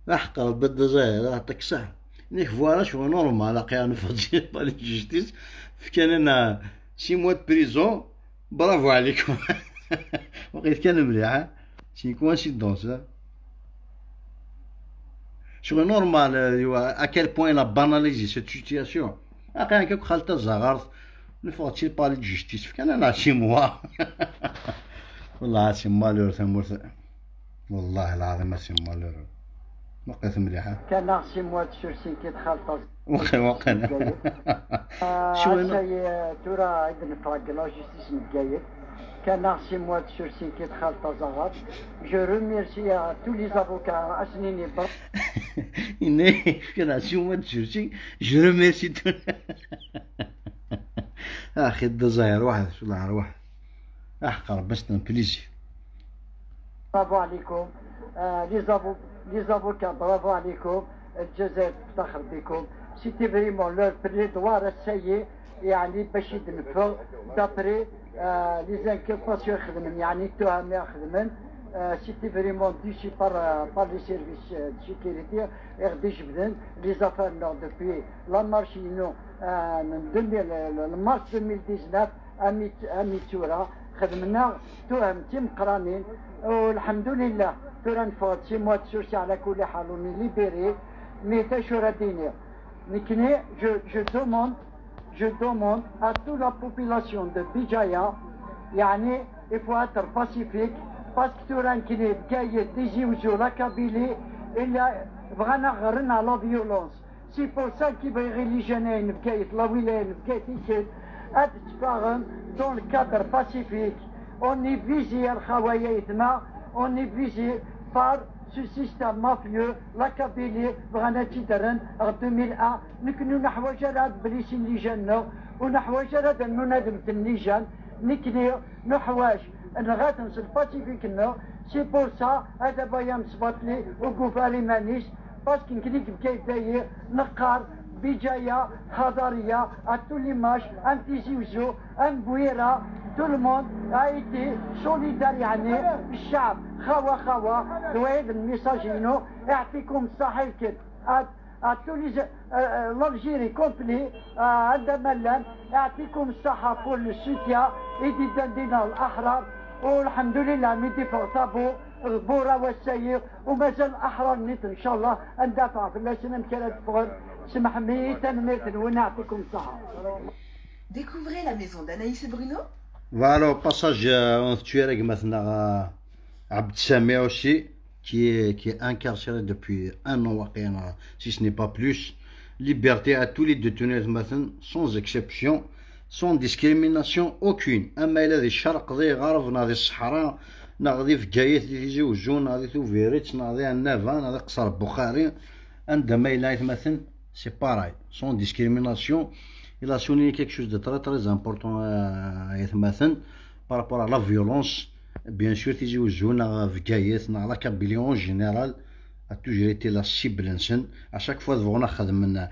احقر بالدزاير يعطيك الصحة. نيك voilà شو normal اقي انا فاضي palais justice كان انا six mois prison برافو عليكم. وقيت كان مليح c'est coïncidence شغل normal à quel point la banaliser cette situation. اقي انا كاك خالد الزغارت نفوتي palais justice كان انا six mois. والله c'est malheureux ثمورت والله العظيم c'est malheureux. وقت مليحة كان six mois de sursis كي دخل وقع شو تورا ابن فراق la justice متقايد كان six mois de sursis كي دخل تزغر. je remercie tous les avocats اسنيني بر إني كان six mois de sursis je remercie tous. اخي الدزاير واحد والله واحد احقر باش plaisir. برافو عليكم les avocats برافو عليكم. الجزائر تفتخر بكم. c'était vraiment leur plaidoirie السيء يعني باش يدنفوا d'après les inculpations خدمن يعني التهم يخدمن. c'était vraiment déçu par les services de sécurité غادي يجبدن les affaires نو depuis la marche نو من مارس 2019 امي تورا خدمنا تهم تيم قرانين والحمد لله تورا نفوت six mois de sursis على كل حال on est libéré. mais تاشورا ديني نكني je demande à toute la population de Béjaïa يعني il faut être pacifique parce que تورا نكني بكاية تيجي وجو la Kabylie الا بغانا غرنا la violence. c'est pour ça كي بغي les jeunes بكاية la ولاية بكاية تيكل هاد تفاهم dans le cadre pacifique. On est visé الخوايا on est visé par ce système mafieux la Kabylie بغانا تيدرن 2001 نكنو نحواج هاد بليسين les jeunes ونحواج هاد ننادم les jeunes نكني نحواج نغاتنس ال pacifique نو c'est pour ça هذا بايا مسبطلي وكوفالي مانيش parce que نكني بكاي داير نقار بجاية حضارية à tous les matchs ام تيزي وزو ام بويرة tout le monde a été solidaire يعني الشعب خوا خوا. دويد ال message ينو يعطيكم الصحة الكل à tous les l'Algérie complet عندما ملان يعطيكم الصحة pour le soutien ايدي دندنا الأحرار والحمد لله ميدي طابو البورة والسير ومازال الأحرار نيت إن شاء الله ندافع في الله سنة مكانت فغر سمح ميتا ميتا ونعطيكم الصحة. Découvrez la maison d'Anaïs et Bruno. Voilà, au passage, on se tue avec maintenant Abd Samir aussi, qui est incarcéré depuis un an, si ce n'est pas plus. Liberté à tous les détenus maintenant, sans exception, sans discrimination aucune. أما إلى ذي الشرق ذي غرب ناضي الصحراء ناضي في جاية ذي وجو ناضي توفيريتش ناضي النافا ناضي قصر البخاري عندما إلى مثلا c'est pareil, sans discrimination. Il a souligné quelque chose de très très important يتماثل par rapport à la violence. Bien sûr, تيجي وزونا في كايت la Kabylie en général a toujours été la cible نسن. À chaque fois تبغونا نخدم من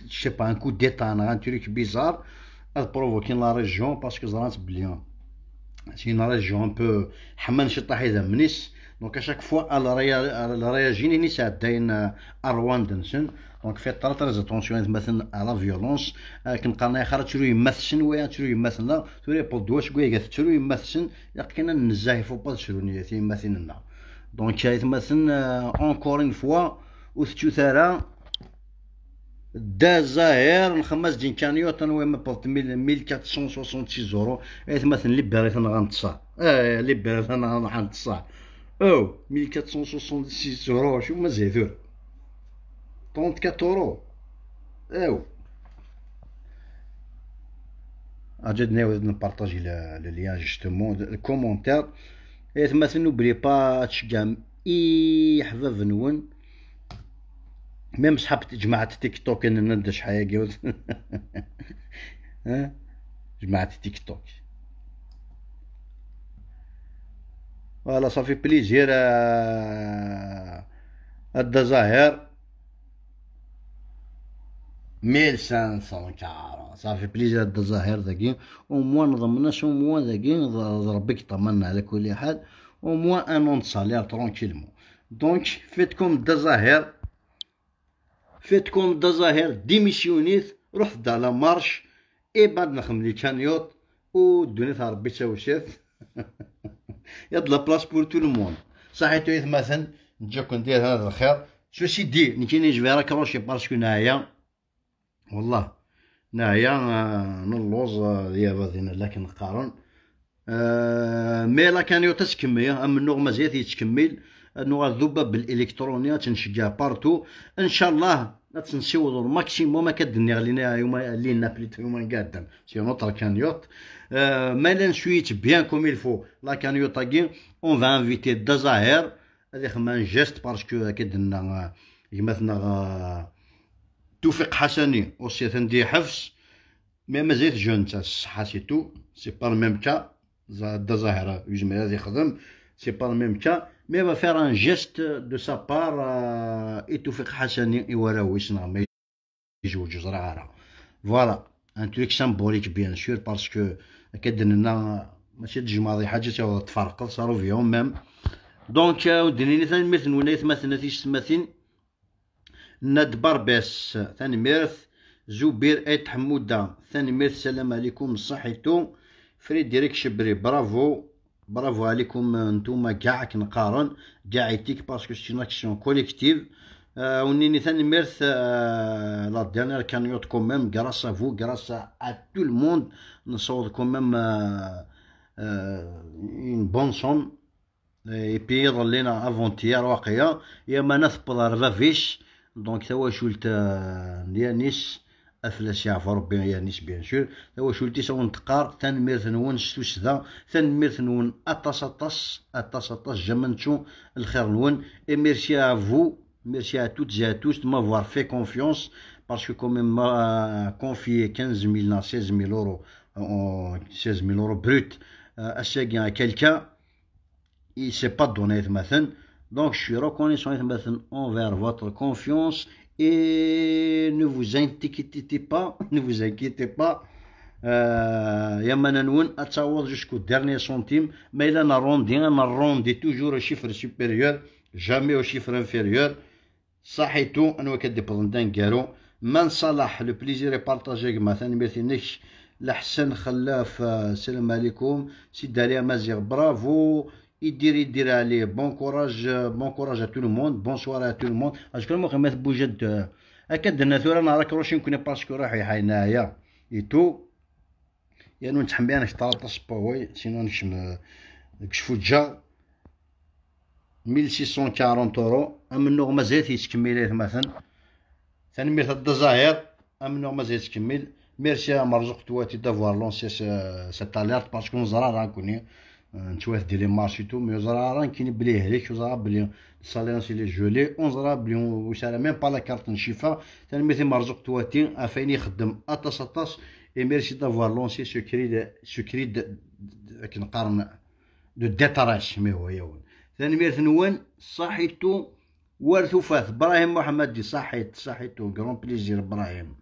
je sais pas, un coup d'état, un truc bizarre à provoquer la région, parce que زرانت بلي c'est une région un peu حمان شي طاحي منيس. Donc à chaque fois elle réagit نيس عداين اروان. Donc faites très très attention مثلا à la violence. كنقرنا خرا تشرو يمثلن ويا تشرو يمثلنا توري بو دواش كويا تشرو يمثلن كاين نزاه faut pas تشرو يمثلنا. Donc مثلا encore une fois وثتو ثارا دا زاهر نخمس دين cagnotte وين ما بورت 1466 اورو. مثلا اللي بغيت انا غنتصا اللي بغيت انا غنتصا او 1466 اورو شو ما زيدور 34 اورو. او اجد نعاود نبارطاجي le lien justement ال commentaire. مثلا n'oubliez pas تشجع اي حباب نون même صحاب جماعة تيك توك انا ندش حاجة ها جماعة تيك توك. Voilà, ça fait plaisir هدا زاهر 1540 ça fait plaisir هدا زاهر ذاكي au moins نضمناش au moins ذاكي ربك طمنا على كل حال au moins un an salaire tranquillement. Donc faites comme دا زاهر, faites comme دا زاهر, démissionnez, روح دا la marche اي بعد نخدم les cagnottes و دونيت ربي تاوشات. Y a de la place pour tout le monde. صحيتو مثلا نجيكم ندير هذا الخير. Ceci dit نكيني je vais raccrocher parce que نايا والله نايا نلوز ديال فينا لكن نقارن mais la cagnotte تكمل ام النوغ مازال يتكمل نوغ الذباب بالالكترونيه تنشجع partout ان شاء الله تنسيوض ال maximum كدني علينا يوم لينا بليت يوم قادم c'est notre cagnotte. ما لا نسويت bien comme il faut la cagnotte اكي on va inviter دا زاهر هذه خما un geste parce que كدنا مثلا توفيق حسني aussi تندي حفص mais مازال jeune تاع الصحه c'est tout, c'est pas le même cas. دا زاهر يجمع هذا يخدم c'est pas le même cas, mais va faire un geste de sa part. اي توفيق حسني يوراويس ما يجوج زرعه. Voilà un truc symbolique bien sûr parce que كدنا ماشي تجمع حاجه تفرق صاروا فيهم même. Donc ودنيني ثاني مثل ونايت مثلا تيستماثين ند بارباس ثاني ميرث زبير ايت حموده ثاني ميرث السلام عليكم صحيتو فريدريك شبري bravo bravo عليكم نتوما كاع كنقارن كاع يتيك parce que c'est une action collective. ونيني ثاني ميرث la dernière cagnotte quand même grâce à vous, grâce à tout le monde نصوض quand même une bonne somme. Et puis ظلينا avant-hier واقيا يا ما نثبط رفافيش. Donc توا شولت يانيس افلاس يعفو ربي يانيس bien sûr توا شولتي سو نتقار تنميرث نون ستوسدا تنميرث نون اطاس اطاس اطاس اطاس جمنتو الخير نون. Et merci à vous, merci à toutes et à tous de m'avoir fait confiance parce que quand même m'a confié 15 000 16 000 euros, 16 000 euros brut à quelqu'un, il s'est pas donné مثلا. Donc je suis reconnaissant envers votre confiance et ne vous inquiétez pas, ne vous inquiétez pas. يا ما نون اتعوض jusqu'au dernier centime, mais là on arrondit toujours au chiffre supérieur, jamais au chiffre inférieur. صحيتو انا كديبوندان كارو من صلاح le plaisir est partagé مثلا ميرتينيش لحسن خلاف السلام عليكم سيد علي مازيغ برافو يدير عليه bon courage, bon courage à tout le monde, bonsoir à tout le monde. اشكون ما خمات بوجد اكدنا ثورة انا raccrocher نكون parce que راح حينايا et tout يا نو نتحمي انا شطاطس با oui sinon نكشم نكشفو جا 1640 اورو امنو مازال يتكمل مثلا ثاني ميرث الظاهر امنو مازال يتكمل. ميرسي مرزوق تواتي d'avoir lancé cette alerte parce que نزرا راه كوني نتواث دي les marches et tout، mais زرا كاين بلي هليك وزرا بلي salaire c'est les gelé، ونزرا بلي وسارا même pas la carte نشيفا. ثاني مرزوق تواتي افين يخدم اطاس اطاس، et merci d'avoir lancé ce cri كنقارن de détresse. mais هو يون ثاني ميرث نوان صحيتو وارثو فاث ابراهيم محمد، صحيت صحيتو، grand plaisir ابراهيم.